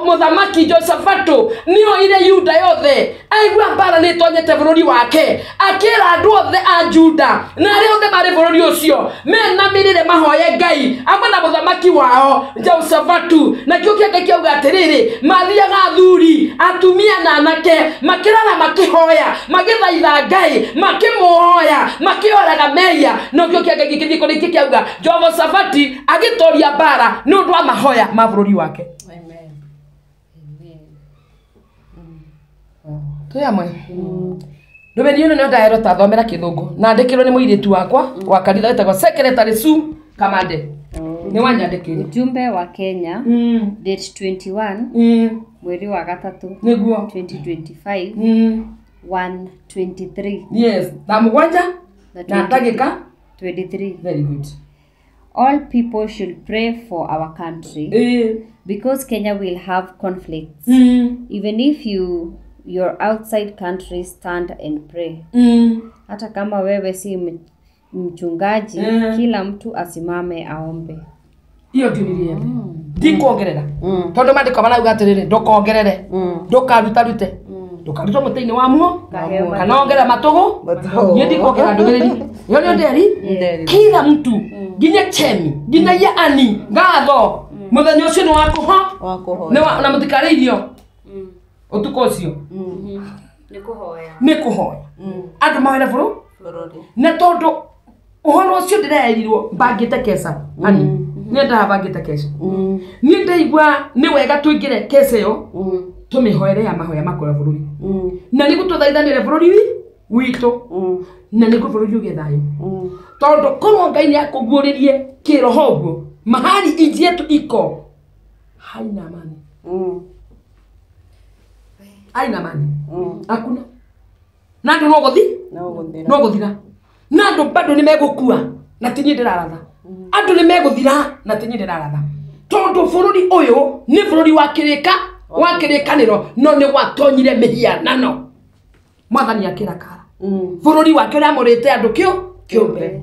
mũthamaki Josafatu nĩoire Yuda yothe aigua mbara nĩ ĩtonyete bũrũri wake akĩra andũ othe a Juda na arĩa othe marĩ bũrũri ũcio menamĩrĩre mahoye Ngai amwe na mũthamaki wao Josafatu nakĩo kĩa Ngai kĩauga atĩrĩrĩ mathiaga athuri atumia na anake makĩrara makĩhoya magĩthaitha Ngai makĩmũhoya makĩoraga mehia nokĩo kĩa Ngai gĩkĩthiĩ kũrĩ kĩauga Josafati agĩtoria mbara nĩ ũndũ wa mahoya ma bũrũri wake. Amen. Twĩ amwe ndũmĩrĩri ĩno nĩyo ndaherwo ta thomera kĩthũngũ na andĩkĩrwo nĩ mũirĩtu wakwa wa kanitha wĩtagwo Secretary Sue Kamande nĩ wanyandĩkĩire. Ujumbe wa Kenya date 21 mweri wa gatatũ nĩguo 2025 1:23 yes thaa mũgwanja na ndagĩka 23. Very good. All people should pray for our country because Kenya will have conflicts. Even if your outside country stand and pray. Hata kama wewe si mchungaji, kila mtu asimame aombe. Iyo ndio nilienda. Ndikuongerera. Tondu maandiko marauga atiriri ndukongerere. Ndukarutarute. Ndukarute mũtĩ-inĩ wa muo kana ongerera matũgũ. Niĩ ndikuongerera ndũmĩrĩri. Iyo nĩ nderi. Kila mtu nginya Chemi nginya ya Annie ngatho mũthenya ũcio nĩ wa kũho na mũtikarĩe irio ũtukũ ũcio nĩ kũhoya nĩ kũhoya andũ mahoere bũrũri na tondũ ũhoro ũcio ndĩrerirwo mbangĩte keca Annie nĩ ndabangĩte keca niĩ ndaigua nĩ wega tũingĩre keca ĩyo tũmĩhoere ya mahoya makũra bũrũri na nĩguo tũthaithanĩre bũrũri witũ na nĩguo bũrũri ũgĩe thayũ tondũ korwo Ngai nĩ akũguũrĩrie kĩroho ũguo mahali inji yetu iko haina amani. Haina amani. Hakuna. Na andũ no gũthira. Na andũ bado nĩ megũkua na ti niĩ ndĩraratha. Andũ nĩ megũthira na ti niĩ ndĩraratha. Tondũ bũrũri ũyũ nĩ bũrũri wa kĩrĩka wa kĩrĩkanĩro no nĩ gwatonyire mĩhianano. Mwathani akĩrakara. Bũrũri wake ũrĩa amũrĩte andũ kĩũmbe.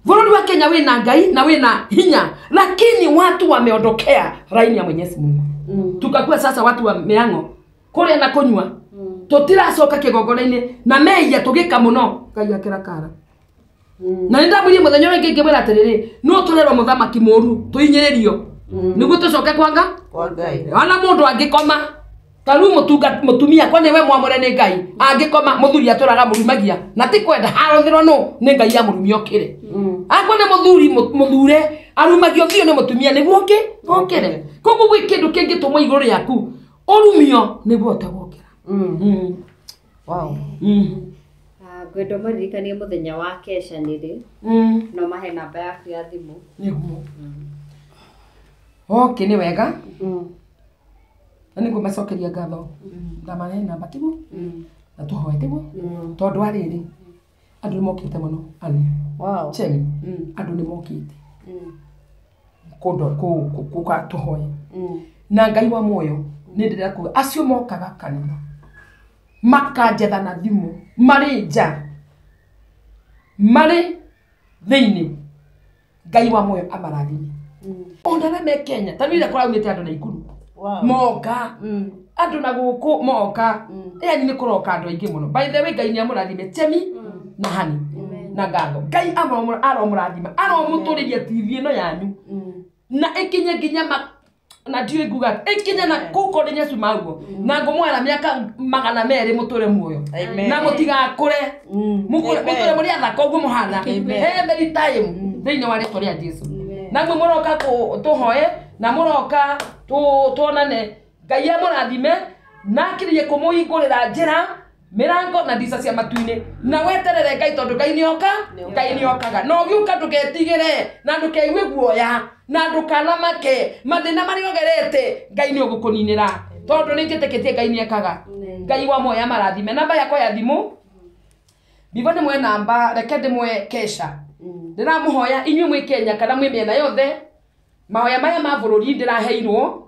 Bũrũri wa Kenya wĩna Ngai na wĩna hinya lakini watu wameondokea raini ya Mwenyezi Mungu. Tukakuwa sasa watu wa mĩang'o kũrĩa na kũnyua tũtiracoka kĩgongona-inĩ na mehia tũgĩka mũno Ngai akĩrakara. Na nĩ ndamwĩrire mũthenya ũrĩa ũngĩ ngĩmwĩra atĩrĩrĩ no tũrerwo mũthamaki mũru tũhinyĩrĩrio nĩguo tũcoke kwa Ngai. Ona mũndũ angĩkoma ta rĩu mũtumia kwa nĩwe mwamũre nĩ Ngai angĩkoma mũthuri atũraga mũrumagia na ti kwenda harothĩrwo nũ nĩ Ngai amũrumia okĩre. Angĩkorwo nĩ mũthuri mũthure arumagio biũ nĩ mũtumia nĩguo okĩre. Koguo gwĩ kĩndũ kĩngĩtũmwo igũrũ rĩaku ũrumio nĩguo ũhote gũkĩra. Wow. Ngwenda ũmaririkanie mũthenya wa keca nĩ rĩ no mahe namba yaku ya thimũ nĩguo. Okay, nĩ wega. Na nĩguo macokeria ngatho ndamahe namba tiguo na tũhoe tiguo tondũ wa rĩrĩ andũ nĩ mokĩte mũno Annie. Wow. Chemi andũ nĩ mokĩte. kũka tũhoe. Na Ngai wa muoyo nĩ ndĩrenda kuga acio mokaga kanitha makanjetha na thimũ marĩ nja marĩ thĩinĩ, Ngai wa muoyo amarathime. Ona arĩa me Kenya ta rĩrĩa kũraumĩte andũ Naikuru moka andũ na gũkũ moka, yani nĩ kũroka andũ aingĩ mũno. By the way, Ngai nĩ amũrathime Chemi na Hani na Ngatho. Ngai aromũrathima, aromũtũrĩria TV ĩno yanyu na ĩkinye nginya na ndiũĩ nguga ĩkinye na kũu kũrĩ Yesu maguo, na ngũmwĩra mĩaka 200 mũtũre muoyo na mũtigakũre, mũtũre mũrĩ athaka ũguo mũhana every time thĩinĩ wa rĩtwa rĩa Jesu. Na mwe mũroka tũhoe na mũroka tuonane, Ngai amũrathime na akĩrĩrie kũmũhingũrĩra njĩra mĩrango na ndisa cia matu-inĩ, na weterere Ngai tondũ Ngai nĩoka, Ngai nĩokaga. Na ũgĩũka ndũgetigĩre na ndũkeigue guoya na ndũkanamake mathĩna marĩa ũgerete, Ngai nĩ ũgũkũninĩra tondũ nĩ njĩtĩkĩtie Ngai nĩekaga. Ngai wa muoyo amarathime. Namba yakwa ya thimũ bibo ndĩmwe namba, reke ndĩmwe kesha. Ndĩramũhoya inyuĩ mwĩ Kenya kana mwĩ mĩena yothe, mahoya maya ma bũrũri ndĩraheirwo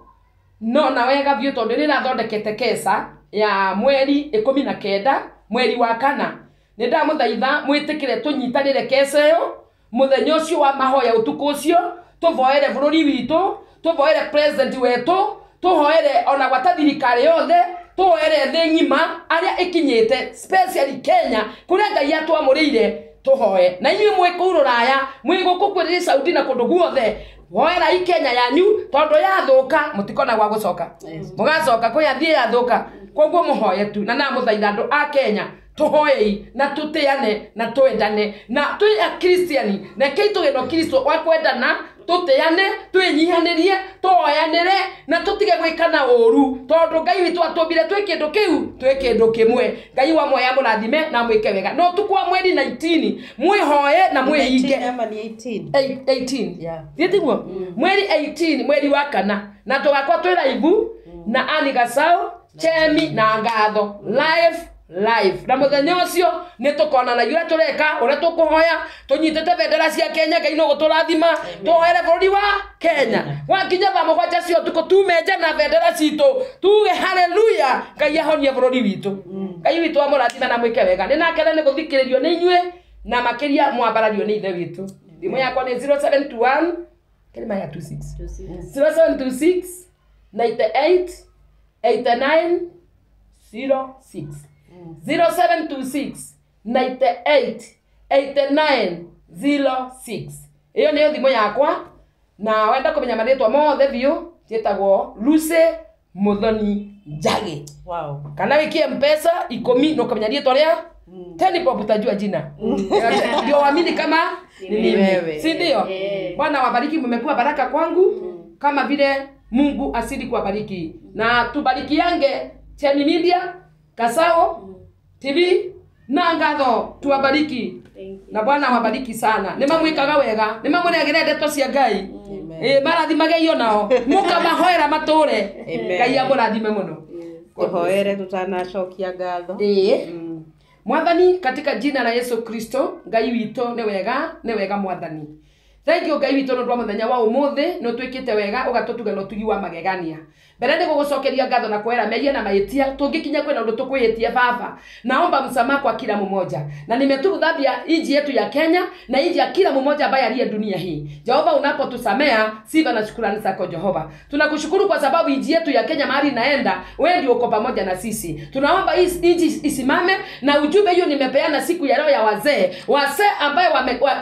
no na wega biũ tondũ nĩrathondekete kesha ya mweri 19 mweri wa kana. Nĩ ndamũthaitha mwĩtĩkĩre tũnyitanĩre kesha ĩyo mũthenya ũcio wa mahoya, ũtukũ ũcio tũvoere bũrũri witũ, tũvoere president wetũ, tũhoere ona gwata thirikari yothe, tũhoere thĩ ng'ima arĩa ĩkinyĩte especially Kenya kũrĩa Ngai atwamũrĩire tũhoe. Na inyuĩ mwĩ kũu Rũraya, mwĩ gũkũ kwĩ Saudi na kũndũ guothe, hoerai Kenya yanyu tondũ yathũka mũtikona gwa gũcoka, mũgacoka kwĩ athiĩ yathũka. Koguo mũhoe tu, na namũthaitha andũ a Kenya tũhoei na tũtĩane na twendane na twĩ akristiani, rekei tũgĩe na Kristo wa kwendana, tũtĩane, twĩnyihanĩrie, tũhoyanĩre na tũtige gwĩkana ũru tondũ Ngai witũ atũmbire twĩ kĩndũ kĩu, twĩ kĩndũ kĩmwe. Ngai wa muoyo amũrathime na mwĩke wega. No ũtukũ wa mweri 19 mwĩhoe na mwĩhinge. 18 thiĩ tiguo mweri 18 mweri wa kana, na tũgakwa twĩ live na Annie Gacau, Chemi na Ngatho live live. Na mũthenya ũcio nĩ tũkonanagia ũrĩa tũreka, ũrĩa tũkũhoya, tũnyitĩte bendera cia Kenya. Ngai no gũtũrathima, tũhoere bũrũri wa Kenya. Gwakinya thaa 7 cia ũtukũ tume nja na bendera citũ tuge haleluya, Ngai ahonie bũrũri witũ. Ngai witũ amũrathime na mwĩke wega. Nĩ nakena nĩ gũthikĩrĩrio nĩ inyuĩ na makĩria mwambarario nĩ Ithe witũ. Thimũ yakwa nĩ 0721 kĩrĩma ya 26 0726 98 89 06 0726 98 89 06. Iyo nĩyo thimũ yakwa, na wenda kũmenya marĩtwa mothe biũ njĩtagwo Lucy Muthoni Njagi. Wow. Kana wikie Mpesa 10 na ũkamenya rĩtwa rĩa 10 bob utajua jina. Ndio waamini kama ni mimi. Si ndio? Bwana wabariki, mmekuwa baraka kwangu kama vile Mungu asidi kuwabariki. Na tubarikiange Chemi Media, Kasao TV na Ngatho, tuwabariki. Na Bwana wabariki sana. Nĩ mamwĩkaga wega, nĩ mamũrehagĩra ndeto cia Ngai. Marathimageio nao, mũkamahoera matũre. Ngai amũrathime mũno. Tũhoere tũtanacokia ngatho. Mwathani, katika jina la Yesu Kristo, Ngai witũ nĩ wega, nĩ wega Mwathani. Thank you Ngai witũ nĩ ũndũ wa mũthenya wa ũmũthĩ, nĩ ũtwĩkĩte wega ũgatũtuga na ũtugi wa magegania. Mbere nĩ gũgũcokeria ngatho na kwera mehia na mahĩtia, tũngĩkinya kwĩna ũndũ tũkwĩhĩtie Baba. Naomba msamaha kwa kila mmoja. Na nimetubu dhambi ya nchi yetu ya Kenya na nchi ya kila mmoja ambaye aliye dunia hii. Jehova, unapotusamea, sifa na shukrani zako Jehova. Tunakushukuru kwa sababu nchi yetu ya Kenya mahali inaenda, wewe ndio uko pamoja na sisi. Tunaomba hii nchi isimame, na ujumbe hiyo nimepeana siku ya leo ya wazee, wazee ambaye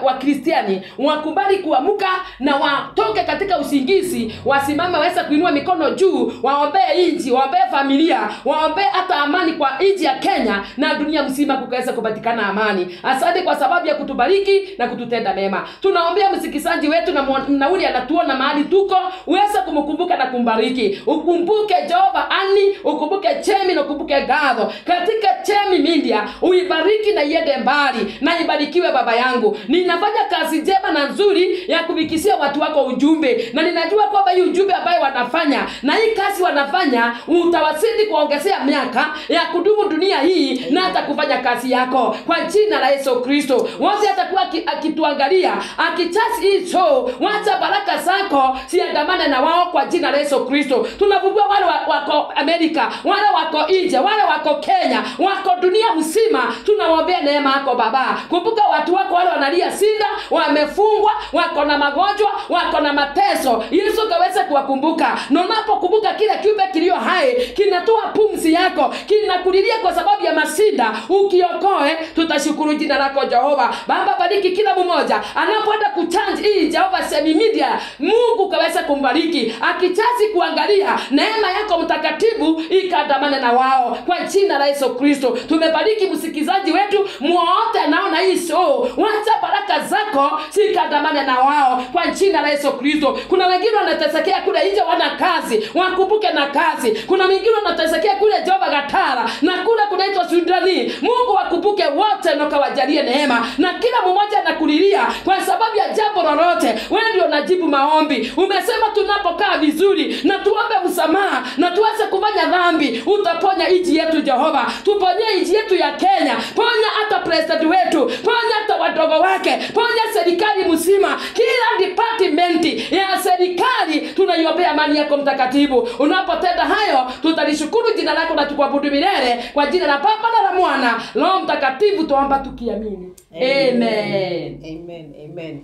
wa Kristiani wakubali kuamuka na watoke katika usingizi, wasimame waweze kuinua mikono juu, waombee nchi, waombee familia, waombee hata amani kwa nchi ya Kenya na dunia mzima kukaweza kupatikana amani. Asante kwa sababu ya kutubariki na kututenda mema. Tunaombea msikizaji wetu na ule anatuona mahali tuko, uweze kumkumbuka na kumbariki. Ukumbuke Jehova Ani, ukumbuke Chemi na ukumbuke Ngatho. Katika Chemi Media uibariki na iende mbali na ibarikiwe baba yangu. Ninafanya kazi njema na nzuri ya kufikishia watu wako ujumbe, na ninajua kwamba hii ujumbe ambayo wanafanya, na hii kazi wanafanya utawazidi kuongezea miaka ya kudumu dunia hii na hata kufanya kazi yako kwa jina la Yesu Kristo. Wote atakuwa akituangalia akichasi hii show, wacha baraka zako siandamane na wao kwa jina la Yesu Kristo. Tunavuvua wale wako Amerika, wale wako nje, wale wako Kenya, wako dunia mzima, tunawaombea neema yako Baba. Kumbuka watu wako wale wanalia shinda, wamefungwa, wako na magonjwa, wako na mateso. Yesu kaweze kuwakumbuka. Na unapokumbuka kile kiumbe kilio hai kinatoa pumzi yako, kinakulilia kwa sababu ya mashinda, ukiokoe, tutashukuru jina lako Jehova. Baba, bariki kila mmoja anapoenda kuchange hii Jehova Semi Media. Mungu kaweze kumbariki, akichazi kuangalia, neema yako mtakatifu ikandamane na wao kwa jina la Yesu Kristo. Tumebariki msikizaji wetu mwote anaona hii show, wacha baraka zako zikandamane na wao kwa jina la Yesu Kristo. Kuna wengine wanatesekea kule nje, wana kazi, wakumbuke na kazi. Kuna wengine wanatesekea kule Jehova Gatara na kule kunaitwa Sudani. Mungu wakumbuke wote na kawajalie neema, na kila mmoja anakulilia kwa sababu ya jambo lolote, wewe ndio unajibu maombi. Umesema tunapokaa vizuri na tuombe msamaha na tuache kufanya dhambi, utaponya nchi yetu Jehova. Tuponye nchi yetu ya Kenya, ponya hata president wetu, ponya hata wadogo wake, ponya serikali mzima, kila department ya serikali tunaiombea amani yako mtakatifu. Unapotenda hayo, tutalishukuru jina lako na tukuabudu milele kwa jina la Baba na la Mwana, Roho Mtakatifu, tuomba tukiamini. Amen. Amen. Amen.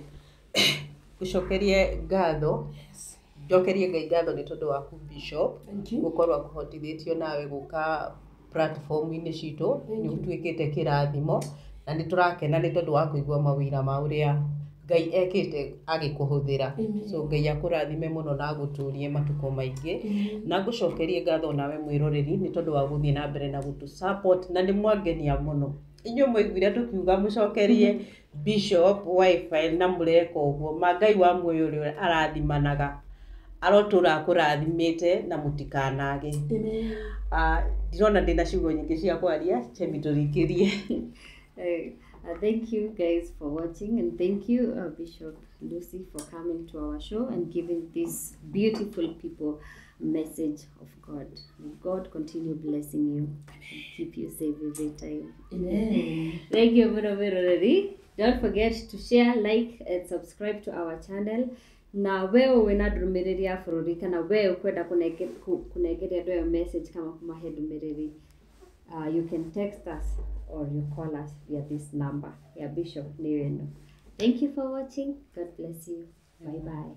Gucokerie ngatho, njokerie Ngai ngatho nĩ tondũ waku Bishop, gũkorwo akũhotithĩtio nawe gũka platform-inĩ citũ. Nĩ ũtuĩkĩte kĩrathimo na nĩ tũrakena nĩ tondũ wa kũigua mawĩra ma ũrĩa Ngai ekĩte agĩkũhũthĩra. So Ngai akũrathime mũno na agũtũrie matukũ maingĩ. Na ngũcokerie ngatho nawe mwĩroreri nĩ tondũ wa gũthiĩ na mbere na gũtũ support, na nĩ mwangenia mũno. Inyuĩ mwaiguire tũkiuga mũcokerie Bishop wifi na mũreka ũguo, ma Ngai wa muoyo ũrĩa arathimanaga arotũra akũrathimĩte na mũtikanage. Ndirona ndĩna ciugo nyingĩ cia kwaria, Chemi tũrĩkĩrie. Thank you guys for watching, and thank you Bishop Lucy for coming to our show and giving these beautiful people message of God. May God continue blessing you and keep you safe every time. Amen. Thank you Muroreri. Don't forget to share, like and subscribe to our channel. Na wewe wina ndũmĩrĩri ya bũrũri kana wewe ukwenda kũnengeria andũ aya message kama kũmahe ndũmĩrĩri, you can text us or you call us via this number ya Bishop nĩyo ĩno. Thank you for watching. God bless you. Bye bye.